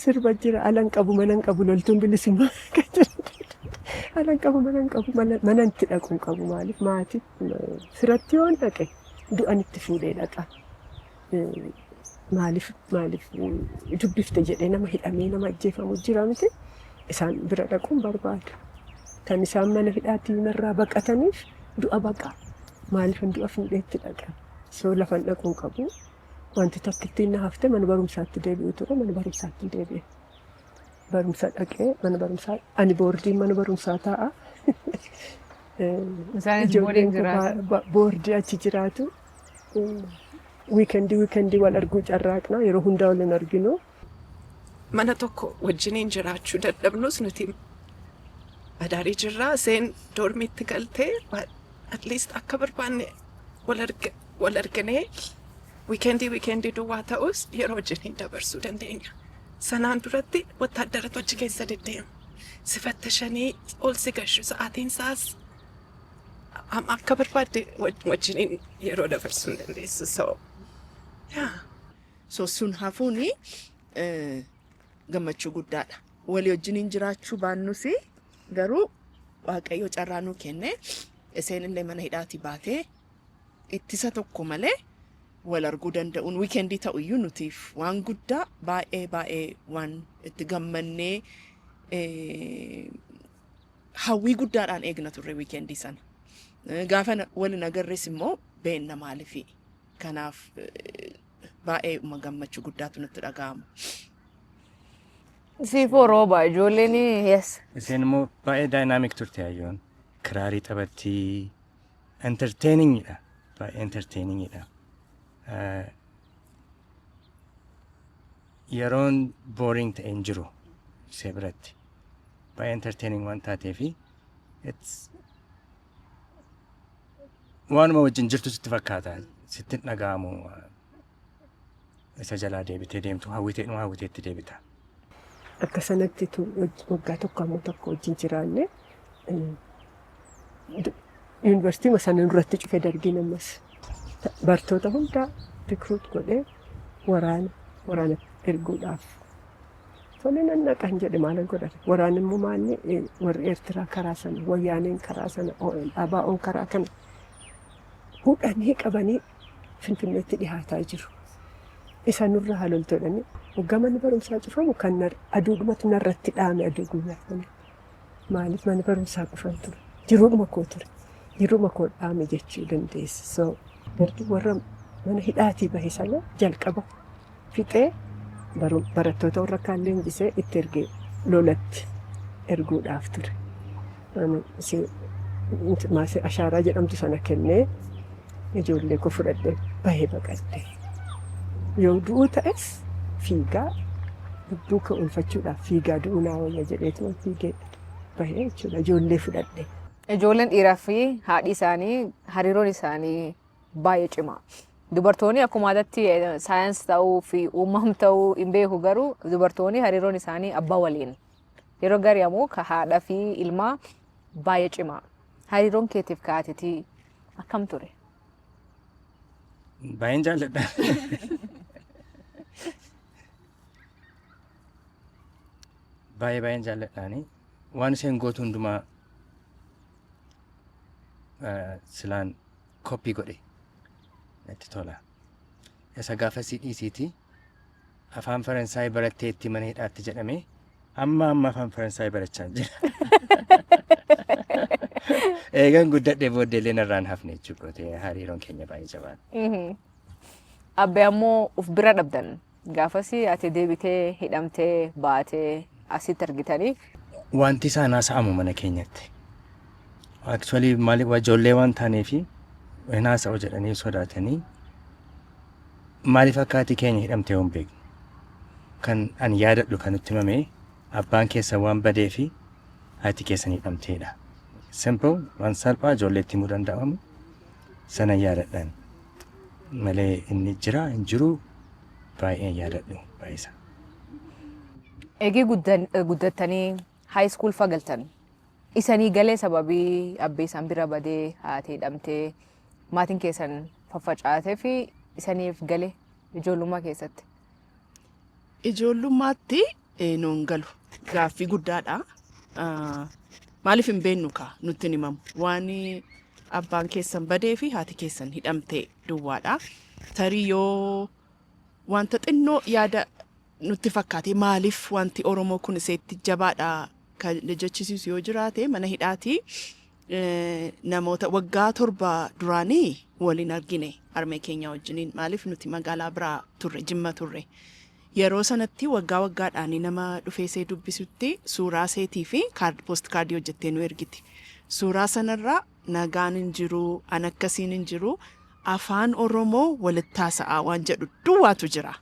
Sirba jira, ala hin qabu, mana hin qabu, loltuun bilisummaa kan jedhu. Ala hin qabu, mana hin qabu, mana itti dhaqu hin qabu. Maaliif maatii firatti yoon dhaqe du'an itti fuudhee dhaqa. Maaliif dubbifte jedhee nama hidhamee nama ajjeefamu jira miti, isaan bira dhaquun barbaadu. Kan isaan mana hidhaatti narraa baqataniif du'a baqa. Maaliif du'a fuudhee itti dhaqa? So lafan dhaquu hin qabu. Wanti tokkittiin na hafte mana barumsaatti deebi'u ture, mana barumsaatti deebi'e. Barumsa dhaqee mana barumsaa ani boardiin mana barumsaa taa'a. Isaanis Ijoolleen boardiin koo jiraatu. Boardii achi jiraatu. Weekendii weekendii wal arguu carraaqna, yeroo hundaa wal hin arginu. Mana tokko wajjiniin jiraachuu dadhabnus nuti adaarii jirraa, seen dormiitti galtee, but at least akka barbaanne wal arginee weekendii weekendii duwwaa ta'us yeroo wajjiniin dabarsuu dandeenya. Sanaan duratti wattaaddaratu achi keessa deddeema. Si fattashanii ol si gashu, sa'aatiin isaas akka barbaadde wajjiniin yeroo dabarsuu hin dandeessu. So, yeah. So sun hafuuni gammachuu guddaadha. Walii wajjiniin jiraachuu baannus garuu Waaqayyo carraa nuu kenne, isheen illee mana hidhaatii baatee ittisa tokko malee wal arguu danda'uun weekendii ta'u iyyuu nutiif waan guddaa, baay'ee baay'ee waan itti gammannee, hawwii guddaadhaan eegna turre weekendii sana. Gaafa wal hin agarres immoo beenna maaliifi. Kanaaf baay'ee gammachuu guddaatu nutti dhaga'ama. Siifoo rooba ijoolleen, yes. Isheen immoo baay'ee dynamic turte, hayyoon. Kiraarii taphattii, entertainingidha. Baay'ee entertainingidha. Yeroon boring ta'e hin jiru ishee biratti. Baay'ee entertaining waan taateefi it's waanuma wajjin jirtu sitti fakkaata. Sitti hin dhaga'amu. Isa jalaa deebitee deemtu hawwiteedhuma hawwiteetti deebita. Akka sanatti waggaa tokko ammoo tokko wajjin jiraanne, yuunivarsiitii sana duratti cufe dargiin ammas. Bartoota hundaa recruit godhee waraana erguudhaaf. Tole, nan naqan jedhe, maalan godhate. Waraanni immoo maalli, warri Eertiraa karaa sana, Wayyaaneen karaa sana, ABO'n karaa kana hudhanii qabanii Finfinneetti dhihaataa jiru. Isa nurra haloltu jedhanii waggaa manni barumsaa cufamu kan aduudhumatu narratti dhaame, aduu guyyaa sana. Maaliif manni barumsaa cufan ture? Jiruudhuma koo ture. Jiruuma koo dhaame jechuu dandeessa. So dargi warra mana hidhaatii bahe sana jalqaba fixee, barattoota warra kaan leenjisee itti ergee lolatti erguudhaaf ture. Maasii ashaaraa jedhamtu sana kennee ijoollee koo fudhadhee bahee baqadhe. Yoo du'uu ta'es fiigaa lubbuu koo oolfachuudhaaf fiigaa du'uu naa wayya jedheetuma fiigee bahee jechuudha, ijoollee fudhadhe. Ijoolleen dhiiraa fi haadhi isaanii hariiroon isaanii baay'ee cimaa. Dubartoonni akkuma aadaatti saayinsii ta'uu fi uumam ta'uu hin beeku, garuu dubartoonni hariiroon isaanii abbaa waliin. Yeroo garii ammoo ka haadha fi ilmaa baay'ee cimaa. Hariiroon keetiif ka haatiitii akkam ture? Baay'een jaalladha. Baay'ee baay'een jaalladhaani. Waan isheen gootu hundumaa silaan copy godhe natti tola. Isa gaafasii dhiisiiti afaan Faransaay barattee itti mana hidhaatti jedhame, amma amma afaan Faransaay barachaa jira. Eegan guddadhee booddee illee narraan hafne jechuudha, hariiroon keenya baay'ee jabaadha. Abbee ammoo uf bira dhabdan. Gaafasii ati deebitee hidhamtee baatee asitti argitanii. Wanti isaan haasa'amu mana keenyatti. Actually maaliif, ijoollee waan taaneefi hin haasa'u jedhanii sodaatanii, maaliif akka haati keenya hidhamtee hin beeknu. Kan ani yaadadhu kan nutti himame abbaan keessa waan badee fi haati keessan hidhamteedha. Simple, waan salphaa ijoolleetti himuu danda'amu sana yaadadhaan malee inni jira hin jiru baay'een yaadadhu baay'isa. Eegii guddattanii high school fagaltan. Isanii galee sababii abbee isaan bira badee, haati hidhamtee, maatiin keessan faffacaatee fi isaniif galee ijoollummaa keessatti. Ijoollummaatti nuun galu gaaffii guddaadha. Maaliif hin beeknu kaa, nutti hin himamu. Waan abbaan keessan badee fi haati keessan hidhamte duwwaadha. Tarii yoo wanta xinnoo yaada nutti fakkaate, maaliif wanti Oromoo kun iseetti jabaadha kan jechisiisu yoo jiraate, mana hidhaatii namoota waggaa 7 duraanii waliin argine harmee keenya wajjiniin, maaliif nuti magaalaa biraa turre, Jimma turre. Yeroo sanatti waggaa waggaadhaan nama dhufee see dubbisutti suuraa seetii fi post cardii hojjettee nu ergiti. Suuraa sanarraa nagaan hin jiru, an akkasiin hin jiru, afaan Oromoo walitti haasa'aa waan jedhu duwwaatu jira.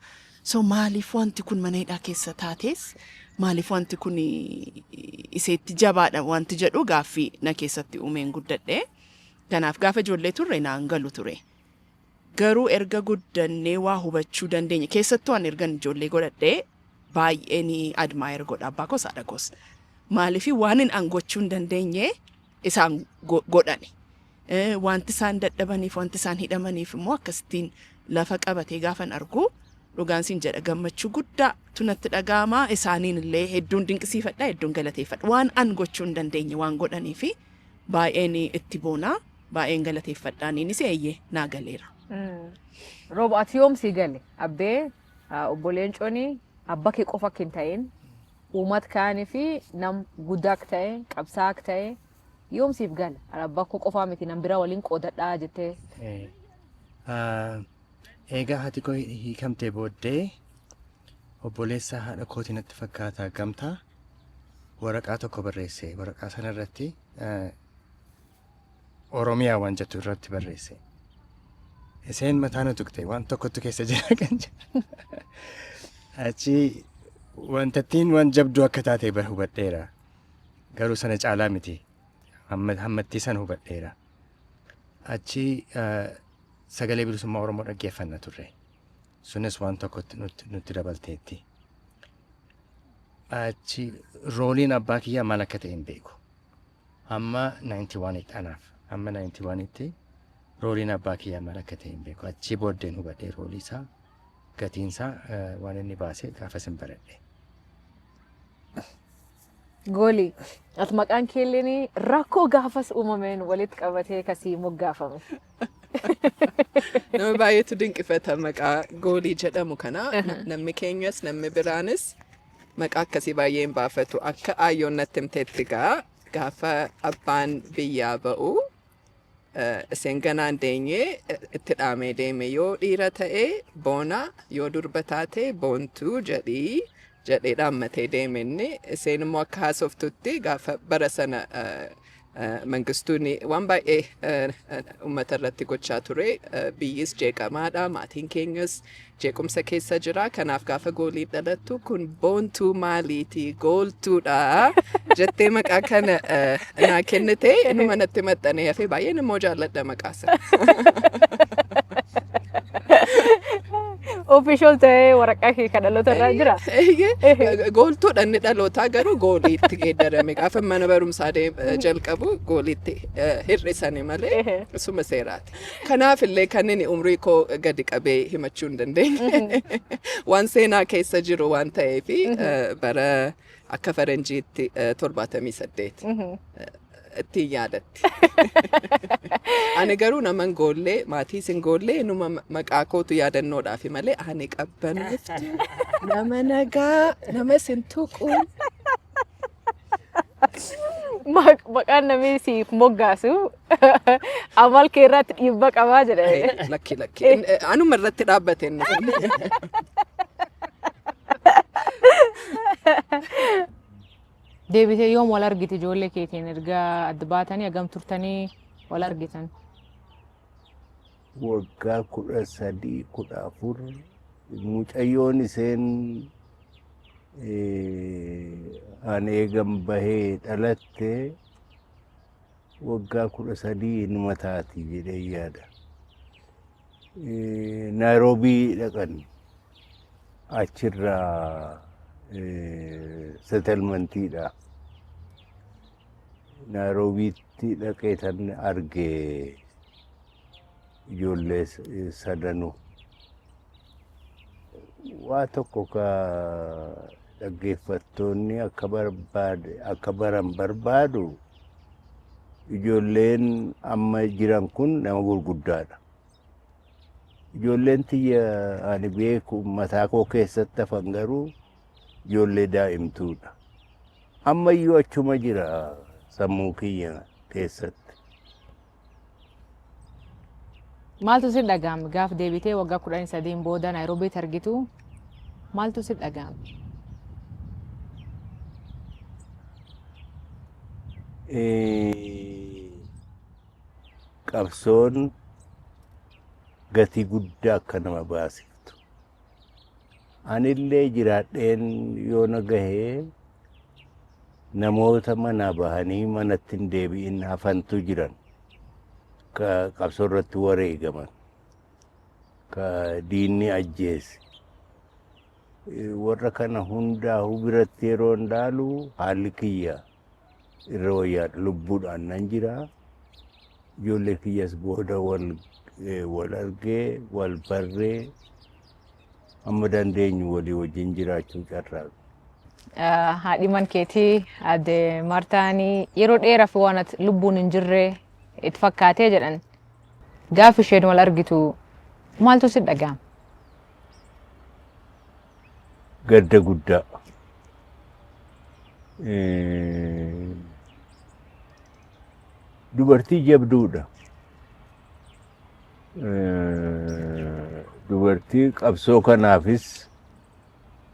So maaliif wanti kun mana hidhaa keessa taates, maaliif wanti kun iseetti jabaadha wanti jedhu gaaffii na keessatti uumeen guddadhe. Kanaaf gaafa ijoollee turre naan galu ture. Garuu erga guddannee waa hubachuu dandeenye, keessattuu an ergan ijoollee godhadhee, baay'ee ni admire godha abbaa koos haadha koos. Maaliif waan hin an gochuu hin dandeenye isaan godhani. Wanti isaan dadhabaniif, wanti isaan hidhamaniif immoo akkasittiin lafa qabatee gaafan argu, dhugaan siin jedha, gammachuu guddaa natti dhaga'ama. Isaaniin illee hedduun dinqisiifadha, hedduun galateeffadha. Waan an gochuu hin dandeenye waan godhanii fi baay'een itti boonaa, baay'een galateeffadha. Aniinis eeyyee naa galeera. Rooba, ati yoom sii gale? Abbee obbo Leencoon abbaa kee qofa akka hin ta'in, uummata kaanii fi nam guddaa akka ta'e, qabsaa akka ta'e yoom siif gale? Abbaa koo qofaa miti, nam biraa waliin qoodadhaa jettee. Egaa haati koo hiikamtee booddee obboleessa haadha kootii natti fakkaata gamtaa waraqaa tokko barreesse. Waraqaa sana irratti Oromiyaa waan jettu irratti barreesse. Isheen mataa na tuqxe, waan tokkotu keessa jira kan jedhu. Achi wantattiin waan jabduu akka taate hubadheera. Garuu sana caalaa miti. Hammattii sana hubadheera. Achi Sagalee Bilisummaa Oromoo dhaggeeffanna turre. Sunis waan tokkotti nutti dabalteetti. Achi rooliin abbaa kiyyaa maal akka ta'e hin beeku. Hamma 91tti anaaf. Hamma 91tti rooliin abbaa kiyyaa maal akka ta'e hin beeku. Achii booddeen hubadhee roolii isaa, gatiin isaa, waan inni baase gaafas hin baradhe. Goolii, ati maqaan keelleen rakkoo gaafas uumameen walitti qabatee kasii moggaafame. Nama baay'eetu dinqifata maqaa Goolii jedhamu kana. Namni keenyas namni biraanis maqaa akkasii baay'ee hin baafatu. Akka aayyoon natti himteetti gaa, gaafa abbaan biyyaa ba'u isheen ganaan deenyee itti dhaamee deeme, yoo dhiira ta'e Boona, yoo durba taate Boontuu jedhii jedhee dhaammatee deeme inni. Isheen immoo akka haasoftutti gaafa bara sana Mangistuun waan baay'ee uummata irratti gochaa ture. Biyyis jeeqamaadha, maatiin keenyas jeequmsa keessa jira. Kanaaf gaafa Goolii dhalattu, kun Boontuu maaliiti, gooltuudha jettee maqaa kana naa kennite. Inuma natti maxxanee hafee, baay'een immoo jaalladha maqaa sana. Official ta'ee waraqaa kee kan dhaloota irraa jira. Eeyyee, Gooltuudha inni dhalootaa, garuu Gooliitti geeddarame. Gaafa mana barumsaa jalqabu Gooliitti hir'isani malee isuma seeraati. Kanaaf illee kan inni umrii koo gadi qabee himachuu hin dandeenye. Waan seenaa keessa jiru waan ta'eef, bara akka faranjiitti 78 ittiin yaadatti. Ani garuu nama hin goollee, maatiis hin goollee, numa maqaa kootu yaadannoodhaaf malee ani qabbanooftu, nama nagaa, nama sin tuqu. Maqaan namni siif moggaasu amal kee irratti dhiibbaa qabaa jedhame. Lakki, lakki. Anuma irratti dhaabbate inni kun. Deebitee yoom wal argite ijoollee keetiin? Erga adda baatanii hagam turtanii wal argitan? Waggaa 13, 14. Mucayyoon isheen ani eegan bahee dhalatte waggaa 13 inuma taati jedhee yaada. Naayiroobii dhaqan, achirraa settlementiidha. Naayiroobiitti dhaqee tan arge ijoollee sadanuu. Waa tokko ka dhaggeeffattoonni akka barbaade akka baran barbaadu, ijoolleen amma jiran kun nama gurguddaadha. Ijoolleen tiyya ani beeku mataa koo keessatti hafan garuu ijoollee daa'imtuudha. Ammayyuu achuma jira sammuu kiyya keessatti. Maaltu si dhaga'ame gaaf deebitee waggaa 13n booda Naayiroobiitti argitu? Maaltu si dhaga'ame? Qabsoon gatii guddaa akka nama baasiftu. Anillee jiraadheen yoo na gahee namoota manaa bahanii manatti hin deebi'in hafantu jiran. Ka qabsoo irratti wareegaman. Ka diinni ajjeese. Warra kana hundaa'uu biratti yeroo ilaalu haalli kiyya irra wayyaadha. Lubbuudhaan nan jira. Ijoollee kiyyas booda wal argee, wal barree, hamma dandeenyu walii wajjin jiraachuu carraaqna. Haadhi man keetii aadde Maartaanii yeroo dheeraaf waan ati lubbuun hin jirre itti fakkaatee jedhan. Gaaf isheen wal argitu maaltu si dhaga'ame? Gadda guddaa. Dubartii jabduudha. Dubartii qabsoo kanaafis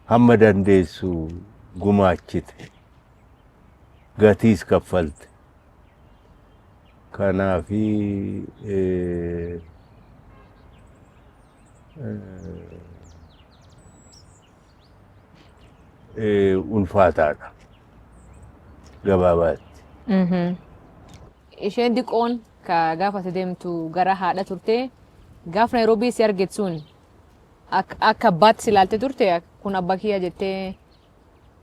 hamma dandeessu gumaachite. Gatiis kaffalte. Kanaafi Ulfaataadha gabaabaatti. Isheen diqoon ka gaafa ati deemtu gara haadha turte, gaafa Naayiroobii si argite sun akka abbaatti si ilaalte turte, kun abbaa kiyya jettee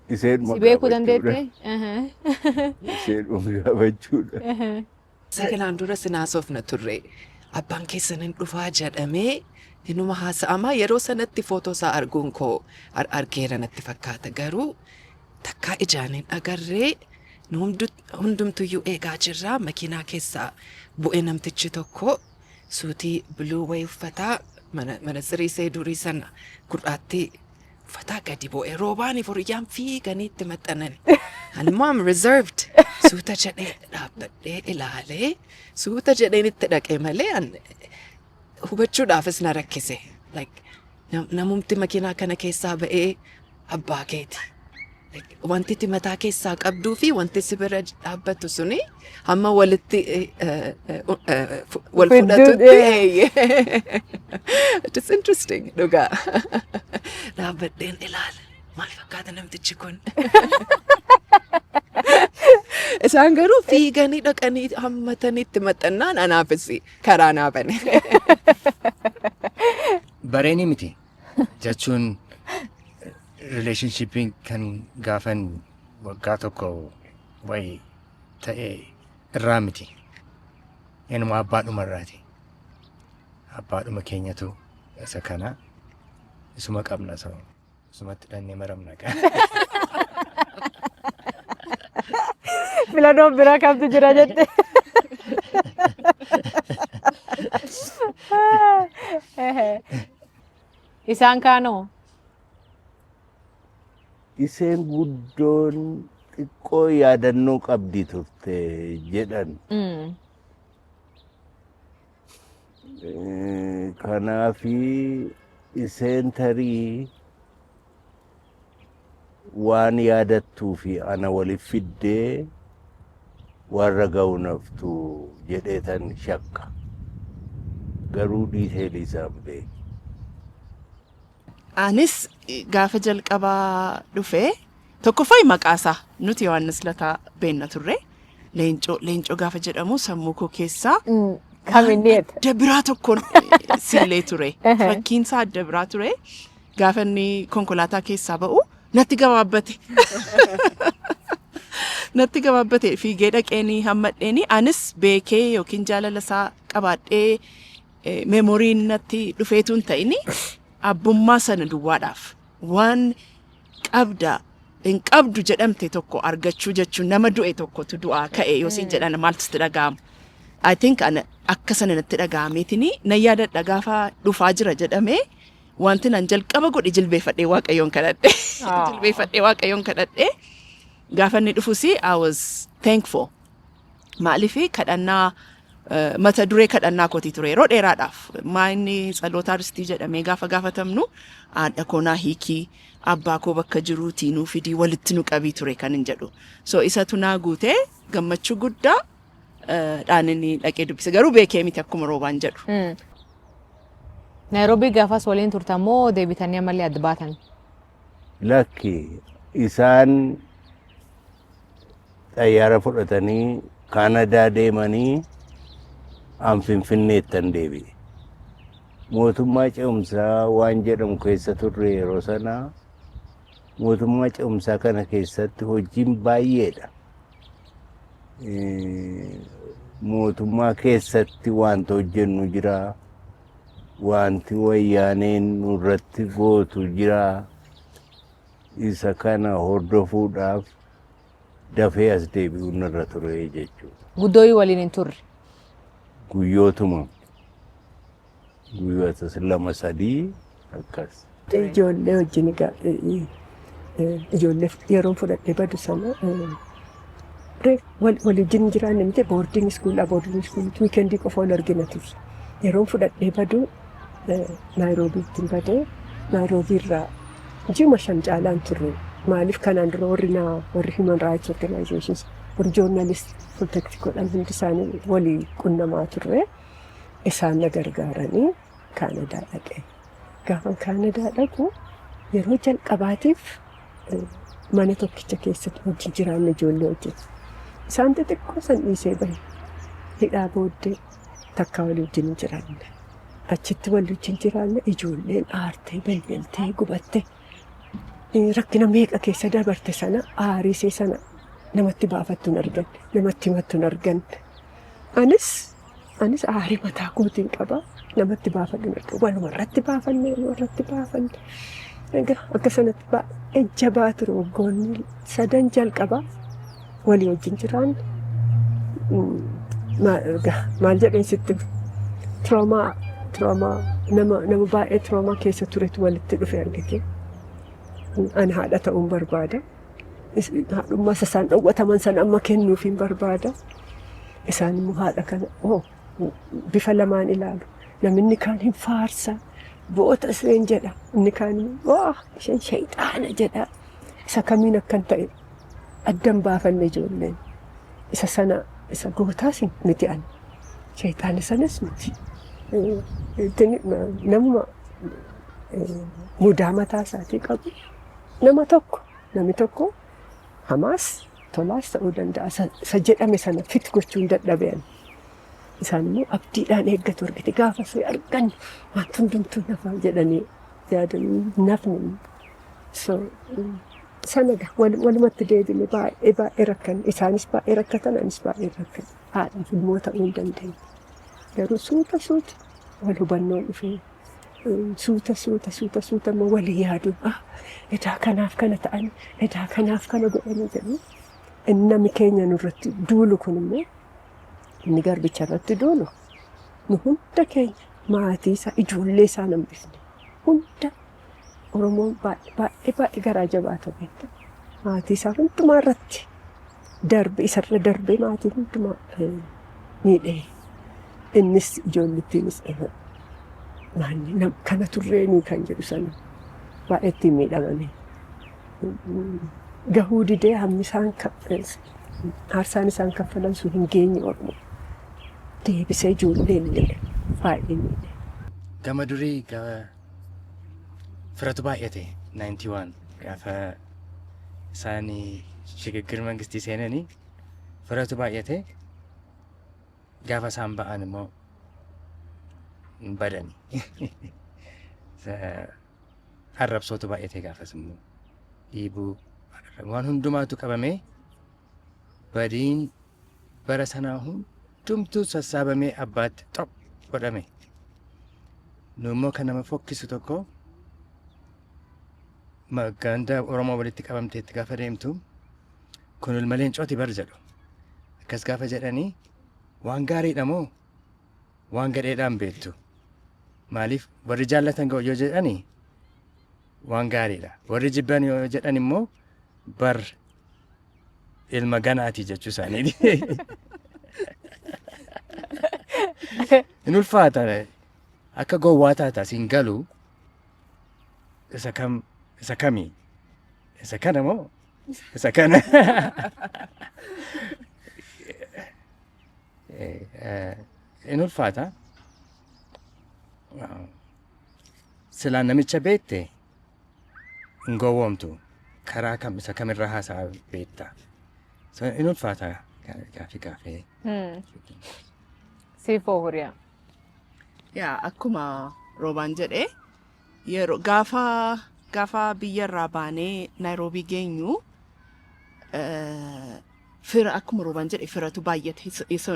Isheen si beekuu dandeette? Isheen gaafachuudha. Saganaan dura sin haasofna turre. Abbaan keessan hin dhufaa jedhamee inuma haasa'amaa. Yeroo sanatti footoo isaa arguun koo argeera natti fakkaata, garuu takkaa ijaan hin agarree. Nu hundumtuyyuu eegaa jirra. Makiinaa keessaa bu'ee namtichi tokko suutii blue wayii uffataa, mana siriisee durii sana gurraattii uffataa gadi bu'ee, Roobaanii Horiyyaan fiiganii itti maxxanan. Ani immoo am reserved, suuta jedhee dhaabbadhee ilaalee, suuta jedheen itti dhaqee malee an hubachuudhaafis na rakkise. Like, namumti makiinaa kana keessaa ba'ee abbaa keeti. Like, wanti itti mataa keessaa qabduu fi wanti si bira dhaabbatu suni hamma walitti wal Fidduu, fudhatutti. Eeyyee. It is interesting dhugaa. Dhaabbadheen ilaala. Maal fakkaata namtichi kun? Isaan garuu fiiganii dhaqanii hammatanii itti maxxannaan anaafis karaa naa bane. Bareeni miti jechuun relationshipiin kan gaafan waggaa tokko wayii ta'e irraa miti. Inuma abbaadhuma irraati. Abbaadhuma keenyatu isa kana isuma qabna, so isumatti dhannee maramna. Filannoon biraa kamtu jira jette. Isaan kaanoo? Iseen guddoon xiqqoo yaadannoo qabdi turte jedhan. Kanaafi iseen tarii waan yaadattuu fi ana waliif fiddee warra ga'u naftu jedheetan shakka. Garuu detailii isaan beeku. Anis gaafa jalqabaa dhufee, tokkoffaa maqaasaa nuti Yohaannis Lataa beenna turre. Leencoo, Leencoo gaafa jedhamu sammuu koo keessaa Kam inni jedha? adda biraa tokkoon sillee ture. Fakkiin isaa adda biraa ture. Gaafa inni konkolaataa keessaa ba'u natti gabaabbate. Natti gabaabbate, fiigee dhaqeenii hammadheeni. Anis beekee yookiin jaalala isaa qabaadhee memoryn natti dhufeetu hin ta'ini, abbummaa sana duwwaadhaaf waan qabda hin qabdu jedhamte tokko argachuu jechuun, nama du'e tokkotu du'aa ka'e yoo siin jedhan maaltu sitti dhaga'ama? I think ana akka sana natti dhaga'ameetini nan yaadadha, gaafa dhufaa jira jedhamee wanti nan jalqaba godhe jilbeeffadhee Waaqayyoon kadhadhe. Jilbeeffadhee Waaqayyoon kadhadhe. Gaafa inni dhufus I was thankful. Maaliif kadhannaa mata duree kadhannaa kootii ture yeroo dheeraadhaaf. Maa inni tsaloota aristii jedhamee gaafa gaafatamnu, haadha koo naa hiikii, abbaa koo bakka jiruutii nuu fidii, walitti nu qabii ture kan hin jedhu. So isatu naa guutee gammachuu guddaa dhaan inni dhaqee dubbise, garuu beekee miti akkuma Roobaan jedhu. Naayiroobii gaafas waliin turtan moo deebitanii ammallee adda baatan? Lakki, isaan xayyaara fudhatanii Kaanadaa deemanii, an Finfinneettan deebi'e. Mootummaa ce'umsaa waan jedhamu keessa turre yeroo sana. Mootummaa ce'umsaa kana keessatti hojiin baay'eedha. Mootummaa keessatti wanta hojjennu jira. Wanti wayyaaneen nurratti gootu jira. Isa kana hordofuudhaaf dafee as deebi'uun narra ture jechuudha. Guddooyii waliin hin turre. Guyyootuma guyyoota 2, 3 akkas. Ijoollee wajjin egaa ijoollee yeroo fudhadhee badu sana wal wajjin jiraanne miti, boarding school, boarding schoolitti weekendii qofa wal argina turre. Yeroo fudhadhee badu Naayiroobiitti badee, Naayiroobii irraa ji'a 5 caalaan turre. Maaliif kanaan dura warri naa warri human rights organizations, warri journalist protect godhan hundi isaanii walii qunnamaa turre. Isaan na gargaaranii Kaanadaa dhaqee. Gaafa Kaanadaa dhaqu yeroo jalqabaatiif mana tokkicha keessatti wajjin jiraanne ijoollee wajjin. Isaan xixiqqoo san dhiisee bahe. Hidhaa booddee takka walii wajjin hin jiraanne. Achitti walii wajjin jiraanne, ijoolleen aartee, balbaltee, gubatte. Rakkina meeqa keessa dabarte sana, aarii sana namatti baafattu hin arganne, namatti himattu hin arganne. Anis aarii mataa kootiin qaba, namatti baafadhu hin arganne. Waluma irratti baafanne, waluma irratti baafanne. Egaa akka sanatti baay'ee jabaa ture waggoonni sadan jalqabaa walii wajjin jiraanne. Maal jedheen sitti, trauma nama baay'ee trauma keessa turetu walitti dhufe argite. Ani haadha ta'uun barbaada. Haadhummaa isa isaan dhowwataman sana amma kennuufiin barbaada. Isaan immoo haadha kana oo bifa lamaan ilaalu. Namni kaan hin faarsa. Goota isheen jedha. Inni kaan immoo waa isheen shayxaana jedha. Isa kamiin akkan ta'e addan baafanne ijoolleen. Isa sana isa gootaas miti ani. Shayxaana sanas miti. Namuma mudaa mataa isaatii qabu nama tokko, namni tokko hamaas tolaas ta'uu danda'a. Isa jedhame sana fit gochuun dadhabe ani. Isaan immoo abdiidhaan eeggatu argite, gaafa ishee argan wanti hundumtuu nafa jedhanii yaadanii nafni. So sana walumatti deebine baay'ee baay'ee rakkan, isaanis baay'ee rakkatan, anis baay'ee rakkan, haadhaaf ilmoo ta'uu hin dandeenye. Garuu suuta suuta wal hubannoon dhufee, suuta suuta suuta suuta immoo walii yaaduun, ah, edaa kanaaf kana ta'an, edaa kanaaf kana godhanii jedhu. Inni namni keenya nurratti duulu kun immoo, inni garbicha irratti duulu, nu hunda keenya, maatii isaa, ijoollee isaa nambifne hunda. Oromoon baay'ee baay'ee baay'ee garaa jabaata, beekta. Maatii isaa hundumaa irratti darbe, isarra darbee maatii hundumaa miidhee, innis ijoollittiinis kana turreenii kan jedhu sana baay'ee ittiin miidhamanii. Gahuu didee, hammi isaan aarsaan isaan kaffalan sun hin geenye Oromoo. Deebisee ijoollee illee baay'ee miidhe. Gama durii firatu baay'ate. 91 gaafa isaan shigigir mangistii seenanii firatu baay'ate. Gaafa isaan ba'an immoo badani. Arrabsootu baay'ate, gaafas immoo dhiibuu waan hundumaatu qabamee, badiin bara sanaa hundumtuu sassaabamee abbaatti xop godhame. Nu immoo kan nama fokkisu tokko, ganda Oromoo walitti qabamteetti gaafa deemtu, kun ilma leencooti bar jedhu. Akkas gaafa jedhanii waan gaariidha moo waan gadheedhaan beektu. Maaliif warri jaallatan yoo jedhanii waan gaariidha. Warri jibban yoo jedhan immoo bar ilma ganaati jechuu isaaniiti. In ulfaata, akka gowwaa taata, siin galu, isa kam, isa kamii, isa kana moo isa kana? In ulfaata. Silaa namicha beekte hin gowwoomtu, karaa kam isa kamirraa haasa'a beekta. So, in ulfaata gaafii gaafee. Siifoo huriyaa. Yaa, akkuma Roobaan jedhee, yeroo gaafa biyyarraa baanee Naayiroobii geenyu fira, akkuma Roobaan jedhe, firatu baay'ate.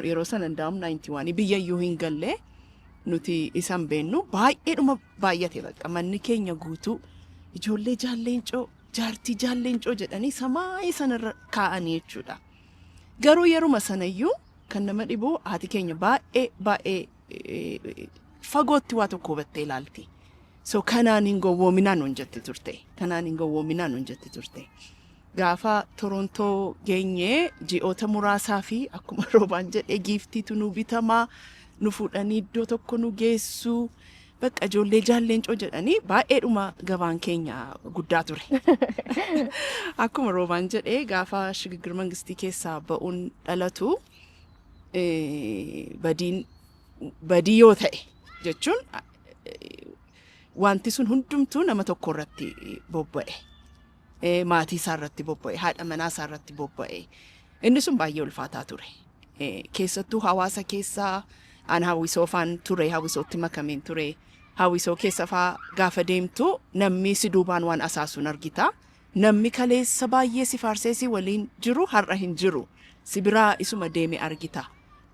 Yeroo sana ndaa'um 91 biyya iyyuu hin galle nuti, isan beennu baay'eedhuma baay'ate. Bakka manni keenya guutuu ijoollee jaalleencoo, jaartii jaalleencoo jedhanii samaayii sanarra kaa'anii jechuudha. Garuu yeruma sanayyuu kan nama dhibu, haati keenya baay'ee baay'ee fagootti waa tokko hubattee ilaalti. So kanaan hin gowwoominaa nuun jetti turte. Kanaan hin gowwoominaa nuun jetti turte. Gaafa Torontoo geenyee ji'oota muraasaa fi akkuma Roobaan jedhee giiftiitu nu bitamaa, nu fuudhanii iddoo tokko nu geessuu, bakka ijoollee jaalleencoo jedhanii baay'eedhuma gabaan keenya guddaa ture. Akkuma Roobaan jedhee, gaafa shigigir mangistii keessaa ba'uun dhalatu, badiin badii yoo ta'e jechuun Wanti sun hundumtuu nama tokko irratti bobba'e. Maatii isaa irratti bobba'e, haadha manaa isaa irratti bobba'e. Inni sun baay'ee ulfaataa ture. Keessattuu hawaasa keessaa an hawwisoo faan ture, hawwisootti makameen ture. Hawwisoo keessa faa gaafa deemtu namni si duubaan waan asaasuun argita. Namni kaleessa baay'ee si faarsee si waliin jiru har'a hin jiru. Si biraa isuma deeme argita.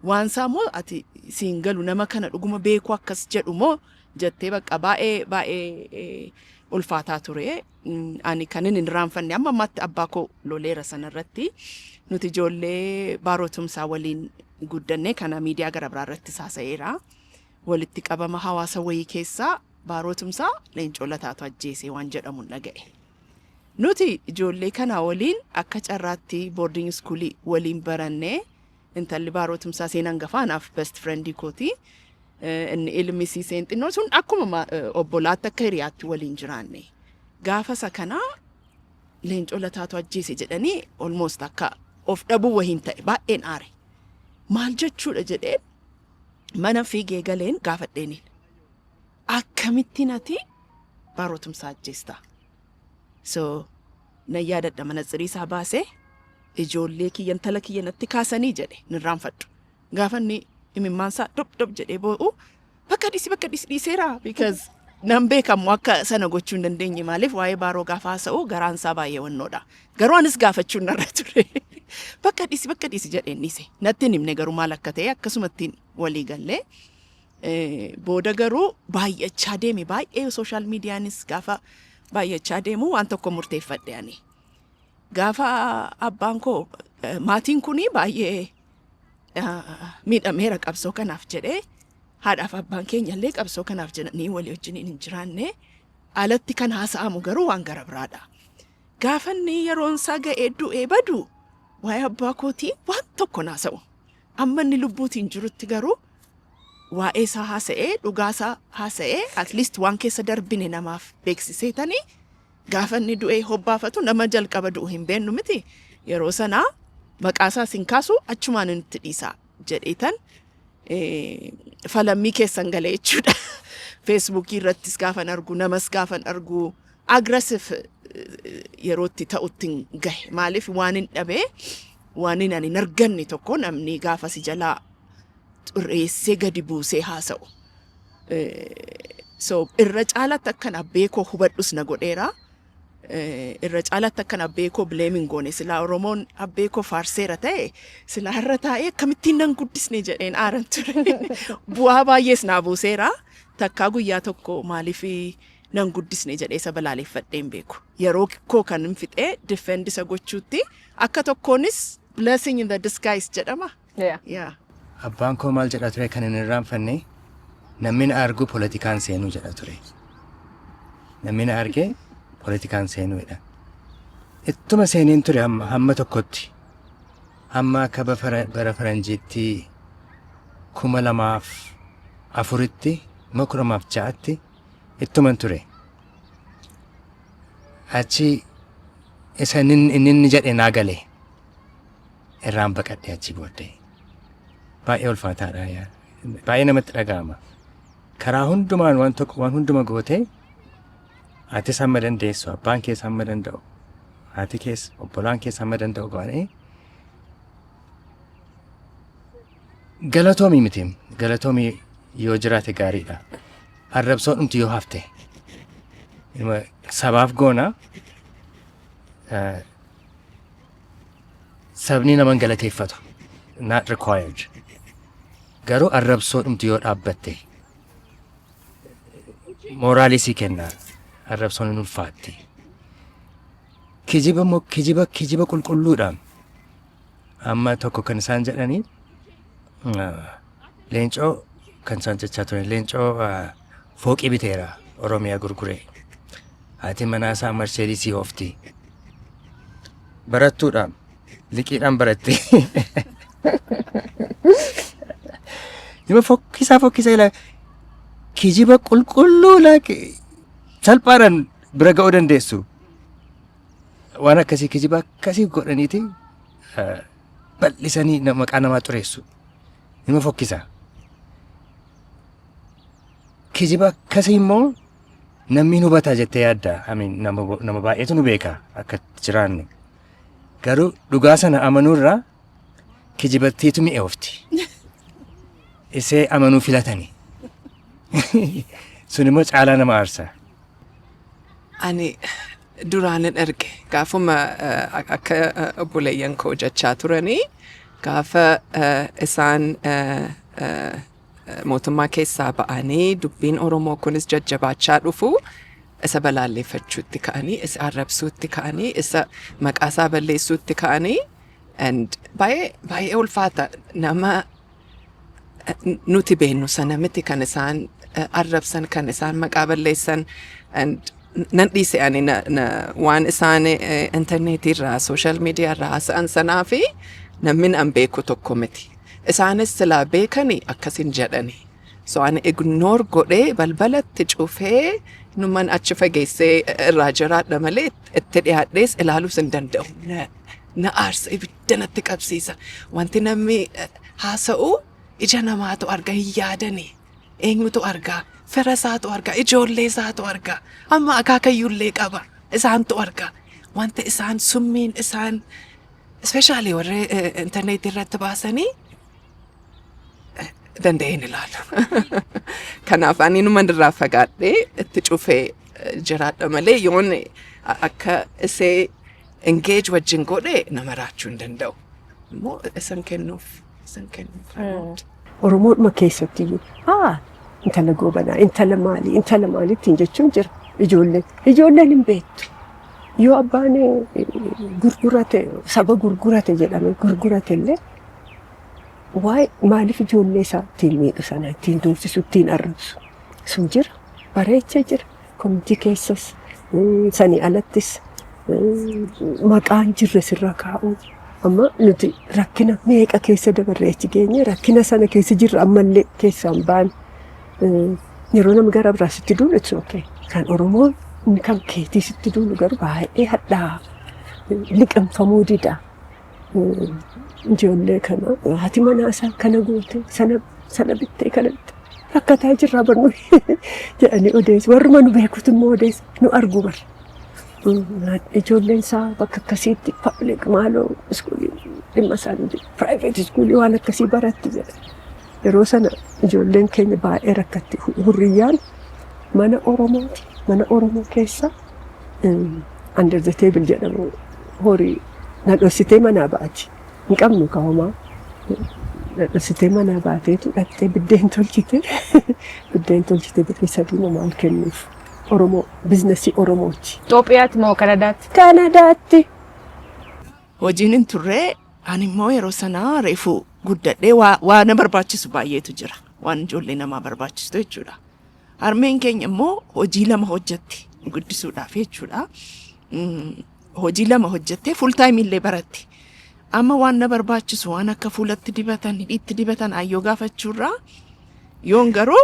Waan isaa immoo ati siin galu, nama kana dhuguma beeku akkas jedhu moo jettee, bakka baay'ee baay'ee ulfaataa ture. Ani kan inni hin irraanfanne, amma ammaatti abbaa koo loleera sanarratti. Nuti ijoollee Baarootumsaa waliin guddanne, kana miidiyaa gara biraa irratti haasa'eera. Walitti qabama hawaasa wayii keessaa Baarootumsaa Leencoo Lataatu ajjeese waan jedhamu dhaga'e. Nuti ijoollee kana waliin akka carraatti boarding schoolii waliin barannee, intalli Baarootumsaa seenan hangafaa anaaf best friendii kooti. Inni ilmi siiseen xinnoo sun akkuma obbolaatti, akka hiriyaatti waliin jiraanne. Gaafa isa kanaa Leencoo Lataatu ajjeese jedhanii almost akka of dhabuu wahiin ta'e, baay'een aare. Maal jechuudha jedheen mana fiigee galeen gaafadheeniin. Akkamittiin ati Baarootumsaa ajjeestaa? So nan yaadadha, mana isaa baasee, "Ijoollee kiyya, intala kiyya natti kaasanii," jedhe, nirraanfadhu. Gaafa inni imimmaansaa dhob dhob jedhee boo'u, "Bakka dhiisi, bakka dhiisi, dhiiseera," because nan beekamu akka sana gochuu hin dandeenye. Maaliif, waa'ee Baaroo gaafa haasa'u garaan isaa baay'ee wannoodha. Garuu anis gaafachuun narra ture. "Bakka dhiisi, bakka dhiisi," jedheen dhiise. Natti hin himne garuu maal akka ta'e, akkasumattiin walii gallee. Booda garuu baay'achaa deeme baay'ee, social mediaanis gaafa baay'achaa deemu waan tokko murteeffadhe ani. Gaafa abbaan koo, maatiin kuni baay'ee miidhameera qabsoo kanaaf jedhee, haadhaaf abbaan keenya illee qabsoo kanaaf jedhanii walii wajjiniin hin jiraanne, alatti kan haasa'amu garuu waan gara biraadha. Gaafa inni yeroon isaa ga'ee du'ee badu waa'ee abbaa kootii waan tokko naasa'u. Amma inni lubbuutiin jirutti garuu waa'ee isaa haasa'ee, dhugaa isaa haasa'ee, at least waan keessa darbine namaaf beeksiseetanii, gaafa inni du'ee hobbaafatu, nama jalqaba du'u hin beennu miti, yeroo sanaa maqaa isaas hin kaasu, achumaan itti dhiisa jedheetan falammii keessan galee jechuudha. Feesbuukii irrattis gaafan argu, namas gaafan argu, aggressive yerootti ta'utti hin gahe. Maaliif, waan hin dhabee, waan hin ani hin arganne tokko namni gaafa si jalaa xureessee gadi buusee haasa'u. So irra caalatti akkan abbee koo hubadhus na godheera. Irra caalatti akkan abbee koo blame hin goone. Silaa Oromoon abbee koo faarseera ta'e, silaa irra taa'ee akkamittiin nan guddisne jedheen aaran ture. Bu'aa baay'ees naa buuseera. Takkaa guyyaa tokko maaliif nan guddisne jedhee isa balaaleffadhee hin beeku. Yeroo koo kan hin fixee defend isa gochuutti, akka tokkoonis blessing in the disguise jedhama. Yeah. Yeah. Abbaan koo maal jedha ture kan hin irraanfanne? "Namni na argu poolitikaan seenuu," jedha ture. "Namni na arge poolitikaan seenuu," jedha. Ittuma seeneen ture hamma, hamma tokkotti. Hamma akka bara faranjiitti 2004tti kuma 2006tti ittuman ture. Achi isa inni inni jedhe naa gale. Irraan baqadhe achi booddee. Baay'ee ulfaataadha. Yaa. Baay'ee namatti dhaga'ama. Karaa hundumaan waan tokko waan hunduma gootee, atis hamma dandeessu, abbaan kees hamma danda'u, haati kees, obbolaan kees hamma danda'u goonee, galatoomii miti, galatoomii yoo jiraate gaariidha. Arrabsoo dhumti yoo hafte ilma sabaaf goona, sabni nama hin galateeffatu, not required, garuu arrabsoo dhumti yoo dhaabbatte mooraalii sii kenna. Arrabsoon hin ulfaatti. Kijiba immoo kijiba, kijiba qulqulluudha. Amma tokko kan isaan jedhanii, Leencoo kan isaan jechaa turan, Leencoo fooqii biteera, Oromiyaa gurguree, haati manaa isaa Marseedisii oofti, barattuudha, liqiidhaan baratte. Nama fokkisaa fokkisaa ilaa, kijiba qulqulluu laaqe salphaadhaan bira ga'uu dandeessu. Waan akkasii, kijiba akkasii godhaniiti bal'isanii maqaa namaa xureessu. Nama fokkisa. Kijiba akkasii immoo Namni nu hubata jettee yaadda. I mean, nama baay'eetu nu beeka akka itti jiraannu. Garuu dhugaa sana amanuurraa kijibattiitu mi'oofti. Isee amanuu filatani. Sun immoo caalaa nama aarsa. Ani duraanin erge gaafuma akka obboleeyyan koo jechaa turanii, gaafa isaan mootummaa keessaa ba'anii dubbiin Oromoo kunis jajjabaachaa dhufu, isa balaalleeffachuutti ka'anii, isa arrabsuutti ka'anii, isa maqaa isaa balleessuutti ka'anii, and baay'ee baay'ee ulfaata. Nama nuti beennu sana miti kan isaan arrabsan, kan isaan maqaa balleessan, and nan dhiise ani na waan isaan intarneetii irraa, social media irraa haasa'an sanaa fi namni an beeku tokko miti. Isaanis silaa beekani akkasin jedhani. So ani ignore godhee, balbalatti cufee, numan achi fageessee irraa jiraadha malee itti dhiyaadhees ilaaluus hin danda'u. Na aarsa, ibidda natti qabsiisa. Wanti namni haasa'u ija namaatu arga hin yaadani. Eenyutu argaa? Fira isaatu argaa, ijoollee isaatu argaa, amma akaakayyuullee qaba, isaantu argaa. Wanta isaan summiin isaan especially warri intarneetii irratti baasanii danda'een ilaalu. Kanaaf ani numan irraa fagaadhee itti cufee jiraadha malee yoon akka isee engage wajjin godhe nama raachuu hin danda'u. Immoo isan kennuuf isan kennuuf. Oromoodhuma keessatti iyyuu haa intala Goobanaa, intala maalii, intala maaliittiin jechuun jira ijoolleen. Ijoolleen hin beektu. Yoo abbaan gurgurate, saba gurgurate jedhame gurgurate illee, waa'ee maaliif ijoollee isaa ittiin miidhu sana, ittiin doorsisu, ittiin arrabsu sun jira, bareechee jira. Community keessas sanii alattis maqaan jirre sirra kaa'u. Amma nuti rakkina meeqa keessa dabarree achi geenye, rakkina sana keessa jirra, ammallee keessaan baan. Yeroo nama gara biraa sitti duulu, it's okay. Kan Oromoo kan keetii sitti duulu garuu baay'ee hadhaa, liqimfamuu dida. Ijoollee kana haati manaa isaa kana goote, sana sana bittee, kana bittee, rakkataa jirraa barnu jedhanii odeessu. Warruma nu beekutu immoo odeessa, nu argu bar. Ijoolleen isaa bakka akkasiitti public maaloo schoolii dhimma isaanii private schoolii waan akkasii baratti jedha. Yeroo sana ijoolleen keenya baay'ee rakkatti. Hurriyyaan mana Oromooti. Mana Oromoo keessa under the table jedhamu horii na dhoksitee manaa baati. Hin qabnu kaa'umaa. Na dhoksitee manaa baateetu dhaqxee biddeen tolchite. Biddeen tolchite birrii 3 moo maal kennuuf. Oromoo, businessii Oromooti. Itoophiyaatti moo Kanadaatti? Kanadaatti. Hojiin hin turre. Ani immoo yeroo sanaa reefu guddadhee waa na barbaachisu baay'eetu jira. Waan ijoollee namaa barbaachistu jechuudha. Harmeen keenya immoo hojii lama hojjetti guddisuudhaaf jechuudha. Hojii lama hojjettee full time illee baratti. Amma waan na barbaachisu, waan akka fuulatti dibatan, hidhiitti dibatan ayyoo gaafachuurraa, yoon garuu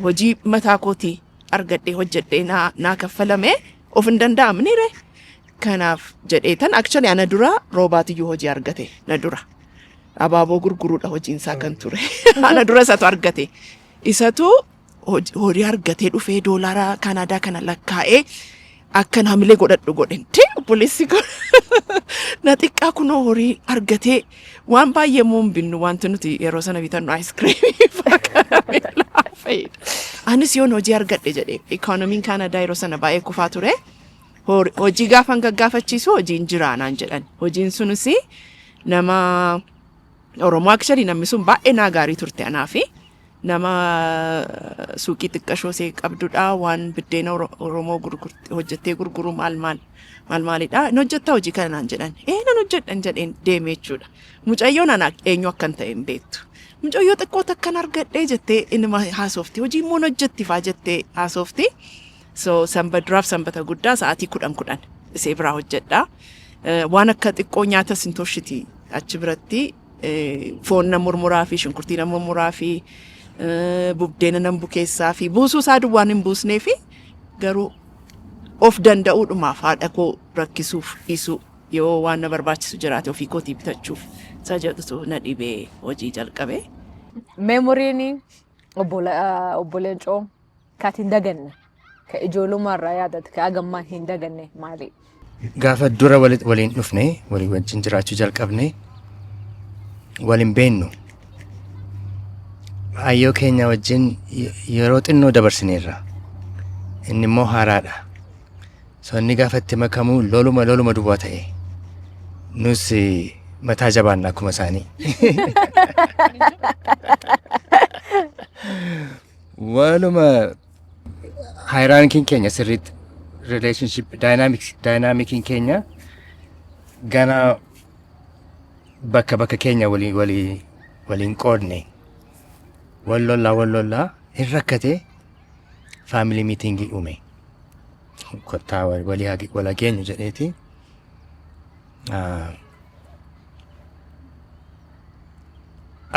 hojii mataa kootii argadhee hojjedhee naa kaffalame of hin danda'amne re. Kanaaf jedheetan actually ana dura Roobaatiyyuu hojii argate na dura. Abaaboo gurguruudha hojiin isaa kan ture. Ana dura isatu argate. Isatu horii argatee dhufee doolaara Kanaadaa kana lakkaa'ee akkan hamilee godhadhu godhe. Tee obboleessi koo na xiqqaa kunoo horii argatee, waan baay'ee immoo hin binnu, wanti nuti yeroo sana bitannu ice creamii fa'aa karameellaa fa'idha. Anis yoon hojii argadhe jedhee, ikoonomiin Kaanadaa yeroo sana baay'ee kufaa ture. Hojii gaafan gaggaafachiisu hojiin jira naan jedhan. Hojiin sunis nama Oromoo, actually namni sun baay'ee naa gaarii turte anaafi. Nama suuqii xiqqashoo ishee qabdudha, waan biddeena Oromoo hojjettee gurguru maal maal maal maalidha. "Hin hojjettaa hojii kana?" naan jedhan. "Ee, nan hojjedhan" jedheen deeme jechuudha. Mucayyoon ana eenyu akkan ta'e hin beektu. "Mucayyoo xiqqoo takkan argadhee" jettee inuma haasofti. "Hojii immoo hojjetti" faa jettee haasofti. So Sanba duraaf Sanbata guddaa sa'aatii 10 10 isee biraa hojjedha. Waan akka xiqqoo nyaata sin toshiti achi biratti, foon na murmuraa fi shunkurtii na murmuraa fi buddeena nan bukeessaa fi buusuu isaa duwwaan hin buusnee fi garuu of danda'uudhumaaf, haadha koo rakkisuuf dhiisuu, yoo waan na barbaachisu jiraate ofii kootii bitachuuf isa jedhutu na dhibee hojii jalqabe. Memoryn obbo Leencoo kaatiin daganne. Ka ijoollummaa irraa yaadatu ka hagammaa hin daganne maali? Gaafa dura waliin dhufne, walii wajjin jiraachuu jalqabne, waliin beennu. Ayyoo keenya wajjin yeroo xinnoo dabarsineerra. Inni immoo haaraadha. So inni gaafa itti makamu loluma loluma duwwaa ta'e. Nus mataa jabaanna akkuma isaanii. Waluma hierarchy keenya sirriitti, relationship dynamics dynamiciin keenya gana bakka bakka keenya walii walii waliin qoodne, wal lollaa wal lollaa hin rakkate. Family meetingii uume, kottaa walii wal hageenyu jedheeti.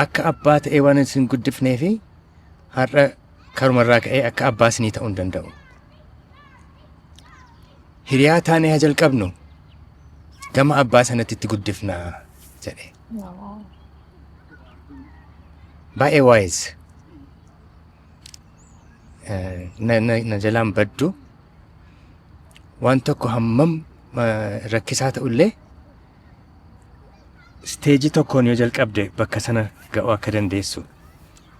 Akka abbaa ta'ee waan isin guddifnee fi har'a karumarraa ka'ee akka abbaa isinii ta'uu hin danda'u. Hiriyaa taanee haa jalqabnu, gama abbaa sanatti itti guddifnaa jedhe. Baay'ee wise. Na jalaan baddu waan tokko, hammam rakkisaa ta'ullee stage tokkoon yoo jalqabde bakka sana ga'uu akka dandeessu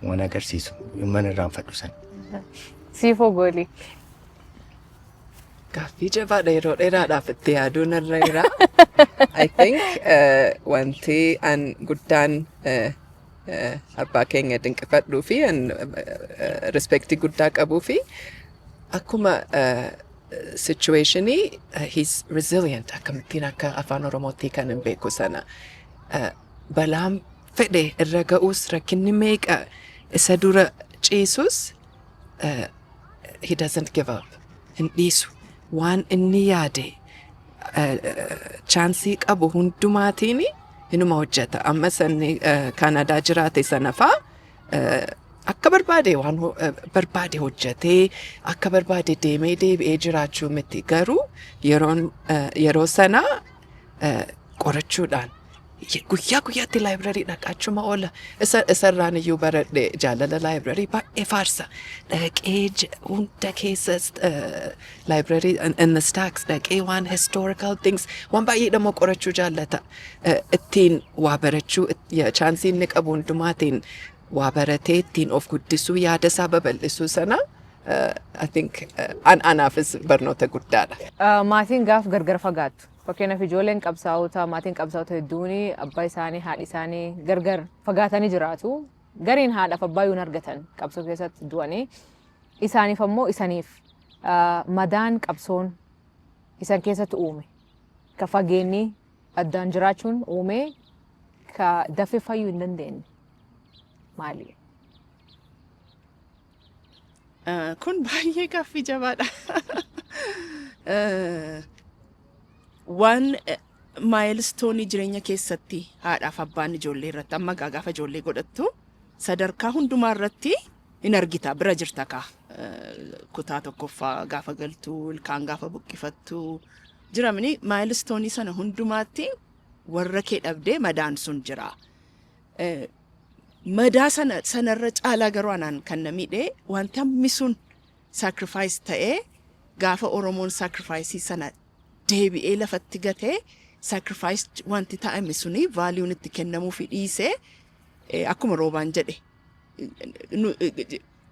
waan agarsiisu mana irraanfadhu sana. Siifoo goolii. Gaaffii jabaadha, yeroo dheeraadhaaf itti yaaduun irra jira. I think wanti an guddaan abbaa keenya dinqifadhuu fi an respectii guddaa qabuu fi akkuma situationii he's resilient, akkamittiin akka afaan Oromootti kan hin beeku sana, balaan fedhe irra ga'us, rakkinni meeqa isa dura ciisus, he doesn't give up, hin dhiisu. Waan inni yaade chanceii qabu hundumaatiin inuma hojjeta. Amma sanni Kaanadaa jiraate sana faa akka barbaade waan barbaade hojjetee, akka barbaade deemee deebi'ee jiraachuu miti, garuu yeroo sana qorachuudhaan guyyaa guyyaatti library dhaqaachuma oola. Isarraan iyyuu baradhe jaalala library baay'ee faarsa. Dhaqee hunda keessa library in the stacks dhaqee waan historical things, waan baay'ee dhammoo qorachuu jaallata. Ittiin waa barachuu, chanceii inni qabu hundumaatiin waa baratee ittiin of guddisuu, yaada isaa babal'isuu sana, I think anaafis barnoota guddaadha. Maatiin gaaf gargar fagaattu. Fakkeenyaaf ijoolleen qabsaa'ota, maatiin qabsaa'ota hedduun abbaa isaanii, haadhi isaanii gargar fagaatanii jiraatu. Gariin haadhaaf abbaa yoo hin argatan qabsoo keessatti du'anii. Isaaniif ammoo isaniif madaan qabsoon isan keessatti uume, ka fageenyi addaan jiraachuun uume, ka dafee fayyuu hin dandeenye maali? Kun baay'ee gaaffii jabaadha. Waan milestoneii jireenya keessatti haadhaaf abbaan ijoollee irratti amma gaafa ijoollee godhattu sadarkaa hundumaa irratti hin argita, bira jirta kaa. Kutaa tokkoffaa gaafa galtu, ilkaan gaafa buqqifattu jiramni, milestoneii sana hundumaatti warra kee dhabdee madaan sun jira. Madaa sana sanarra caalaa garuu anaan kan na miidhe, wanti hammi sun sacrifice ta'ee, gaafa Oromoon sacrifice sana deebi'ee lafatti gatee, sacrifice wanti ta'ame suni valueun itti kennamuufi dhiisee, akkuma Roobaan jedhe,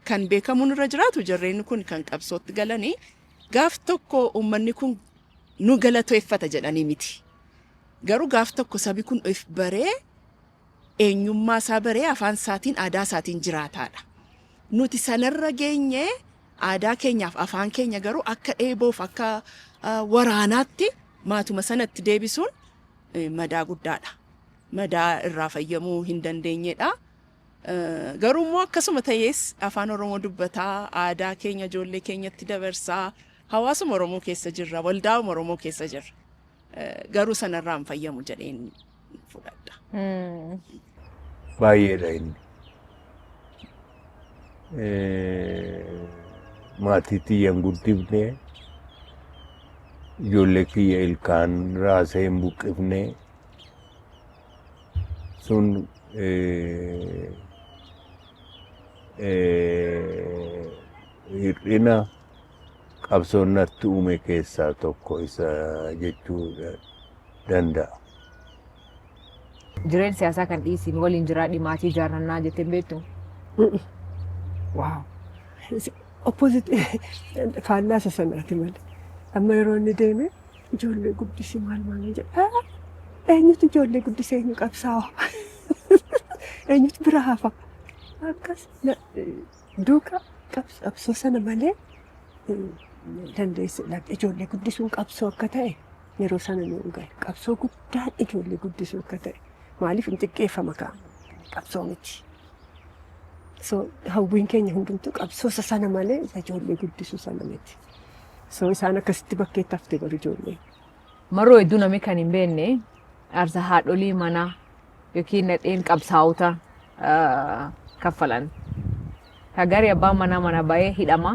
kan beekamuun irra jiraatu, jarreen kun kan qabsootti galanii gaaf tokko uummanni kun nu galatoeffata jedhanii miti. Garuu gaaf tokko sabi kun of baree, eenyummaa isaa baree, afaan isaatiin, aadaa isaatiin jiraataadha. Nuti sanarra geenyee aadaa keenyaaf afaan keenya garuu akka dheeboof akka waraanaatti maatuma sanatti deebisuun madaa guddaadha. Madaa irraa fayyamuu hin dandeenyedha. Garuu immoo akkasuma ta'ees afaan Oromoo dubbataa, aadaa keenya ijoollee keenyatti dabarsaa, hawaasuma Oromoo keessa jirra, waldaa'uma Oromoo keessa jirra. Garuu sanarraa hin fayyamu jedheen fudhadha. Baay'eedha inni. Maatii kiyya hin guddifne, ijoollee kiyya ilkaan raasee hin buqqifne sun hir'ina. Qabsoon natti uume keessaa tokko isa jechuu danda'a. Jireenya siyaasaa kan dhiisiin waliin jiraadhi, maatii ijaarrannaa jettee beektu? Wow. Opposite, faallaa isa sanaati malee. Amma yeroo inni deeme ijoollee guddisi maal maal jedha. Eenyutu ijoollee guddisee, eenyu qabsaa'a? Eenyutu bira hafa? Akkas duuka qabsoo sana malee dandeesse ijoollee guddisuun qabsoo akka ta'e yeroo sana nu gale. Qabsoo guddaan ijoollee guddisuu akka ta'e, maaliif hin xiqqeeffama ka'a qabsoo miti. So hawwiin keenya hundumtuu qabsoo isa sana malee isa ijoollee guddisuu sana miti. So isaan akkasitti bakkeetti haftee baru ijoollee. Maroo hedduu namni kan hin beekne aarsa haadholii manaa yookiin nadheen qabsaa'ota kaffalan. Ka gaarii abbaan manaa mana ba'ee hidhama,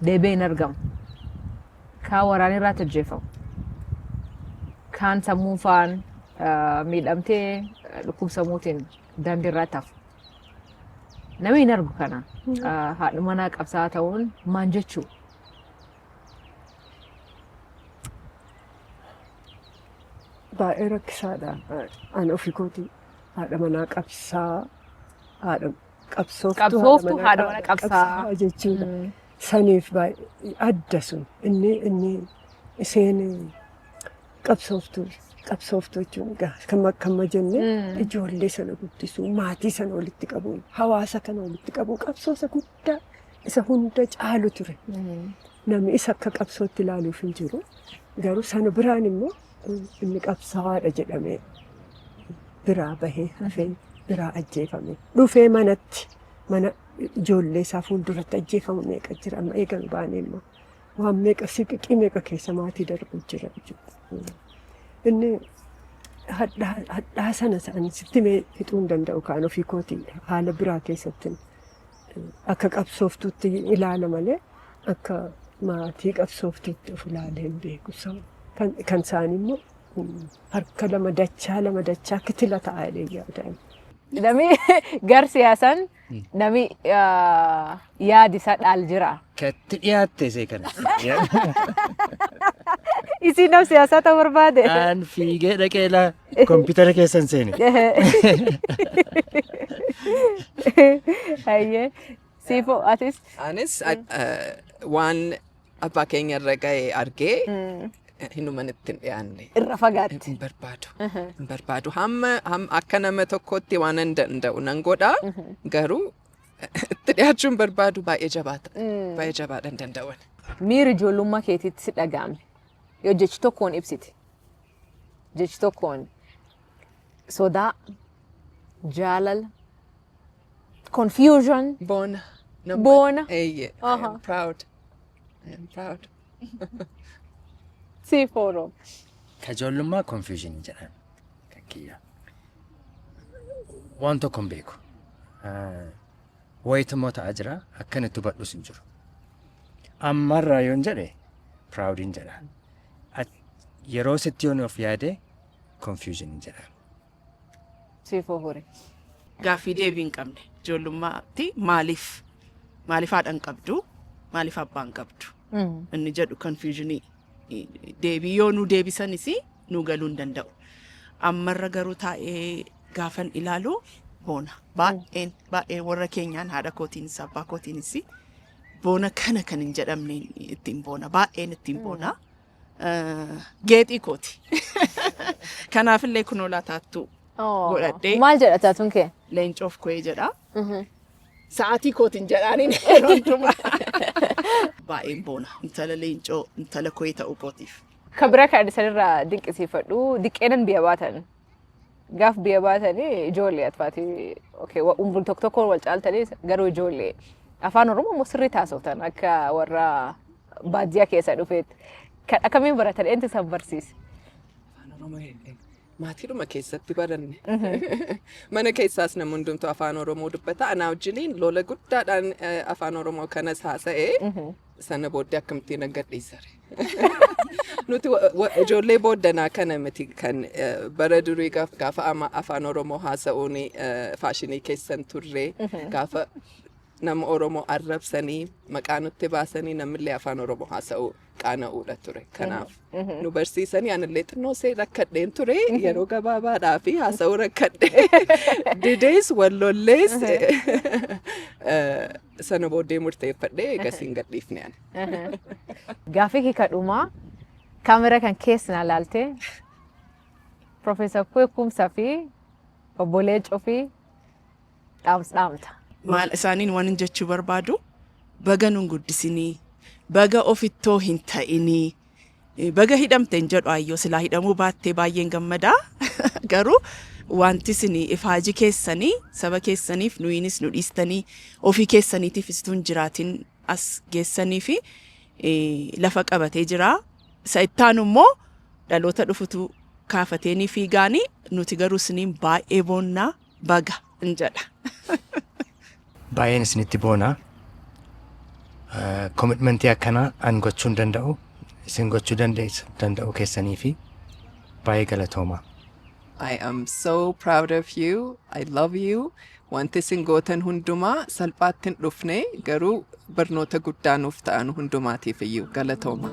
deebi'ee hin argamu. Kaan waraana irraa ajjeefamu. Kaan sammuu faan miidhamtee dhukkuba sammuutiin daandii irratti hafu. Namni hin argu kana. Haadha manaa qabsaa'aa ta'uun maal jechuu? Baay'ee rakkisaadha. Ani ofii kooti haadha manaa qabsaa, haadha qabsooftuu, Qabsooftuu, haadha manaa qabsaa'aa. Jechuudha. Saniif baay'ee adda sun inni isheen qabsooftuu, qabsooftuu jechuun egaa kan jenne ijoollee sana guddisuu, maatii sana walitti qabuun, hawaasa kana walitti qabuun qabsoo isa guddaa, isa hunda caalu ture. Namni isa akka qabsootti ilaaluuf hin jiru. Garuu sana biraan immoo inni qabsaa'aadha jedhamee biraa bahee hafee, biraa ajjeefame. Dhufee manatti, mana ijoollee isaa fuulduratti ajjeefamu meeqa jira. Amma eegan baanee immoo waan meeqa, siqiqii meeqa keessa maatii darbu jira jechuudha. Inni hadhaa sana ani sitti mee fixuu hin danda'u. Kaan ofii kootii haala biraa keessatti akka qabsooftuutti ilaala malee akka maatii qabsooftuutti of ilaalee hin beeku. So, kan isaanii immoo harka lama dachaa, lama dachaa kitila ta'a jedhee yaada. Namni gar siyaasaan namni yaadi isaa dhaal jira. Katti dhiyaatte isee kana. Isiin nam siyaasaa ta'uu barbaade. Aan fiigee dhaqee laa kompiitara keessan seene. Hayyee. Siifoo, atis? Anis waan abbaa keenya irra ga'e argee hinuman itti hin dhiyaanne. Irra fagaatte. Hin barbaadu. Hin barbaadu. Hamma akka nama tokkotti waan hin danda'u nan godha. Garuu itti dhiyaachuu hin barbaadu, baay'ee jabaata. Baay'ee jabaadha, hin danda'an. Miirri ijoollummaa keetiitti si dhaga'ame yoo jechi tokkoon ibsite. Jechi tokkoon, sodaa, jaalala, confusion. Boona. Boona. Eeyyee. I am proud. I am proud. Siifoo. Ka ijoollummaa confusion jedhan kan kiyya. Waan tokko hin beeku. Wayitu immoo ta'aa jira, akkan itti hubadhus hin jiru. Ammarraa yoon jedhe proud iin jedha. Yeroo sitti yoon of yaade confusion jedha. Siifoo hore. Gaaffii deebii hin qabne ijoollummaatti, maaliif haadha hin qabdu, maaliif abbaa hin qabdu inni jedhu confusion ii deebii yoo nu deebisanis nu galuu hin danda'u. Ammarra garuu taa'ee gaafan ilaalu boona, baay'een baay'ee warra keenyaan, haadha kootiinis abbaa kootiinis boona. Kana kan hin jedhamne ittiin boona, baay'een ittiin boona. Geexii kooti. Kanaafillee kunoo laataattuu godhadhee. Maal jedha taatuun kee? Leencoof ko'ee jedha. Sa'aatii kootiin jedhaaniin yeroo hundumaa. Baay'een boona intala leencoo, intala ko'ee ta'uu kootiif. Kan biraa kan isanirraa dinqisiifadhu, diqqeenan biyya baatan. Gaaf biyya baatanii ijoollee atfaati, okay, umrii tokko tokkoon wal caaltanii, garuu ijoollee afaan Oromoo immoo sirrii taasoftan akka warra baadiyyaa keessaa dhufeetti. Kan akkamiin baratan, eenyu isaan barsiise? Afaan Oromoo maatiidhuma keessatti baranne. Mana keessaas namni hundumtuu afaan Oromoo dubbata. Anaa wajjiniin lola guddaadhaan afaan Oromoo kanas haasa'ee sana booddee akkamittiin agadhiisare. Nuti ijoollee booddanaa kana miti kan bara durii gaafa ama afaan Oromoo haasa'uun fashion ii keessan turre, gaafa Nama Oromoo arrabsanii, maqaa nutti baasanii, namillee afaan Oromoo haasa'uu qaana'uudha ture. Kanaaf nu barsiisanii, anillee xinnoo see rakkadheen ture, yeroo gabaabaadhaa fi haasa'uu rakkadhe. Didees wallollees sana booddee murteeffadhee eegasiin gadhiifne ani. Gaaffii hiikadhumaa kaamera kan keessa na laaltee Profeesar Kumsaa fi obbo Leencoo fi dhaamsa dhaamta. Maal isaaniin waan hin jechuu barbaadu, baga nun guddisinii, baga ofittoo hin ta'inii, baga hidhamte hin jedhu, ayyoo silaa hidhamuu baattee baay'een gammadaa, garuu wanti isin ifaajii keessanii saba keessaniif nuyinis nu dhiistanii ofii keessaniitiif istuu hin jiraatin as geessanii fi lafa qabatee jira. Isa ittaanu immoo dhaloota dhufutu kaafateenii fiigaanii, nuti garuu isiniin baay'ee boonnaa, baga hin jedha. Baay'een isinitti boona. Commitmentii akkanaa an gochuu hin danda'u. Isin gochuu danda'u keessanii fi baay'ee galatoomaa. I am so proud of you. I love you. Wanti isin gootan hundumaa salphaatti hin dhufne, garuu barnoota guddaa nuuf ta'an hundumaatiif iyyuu galatooma.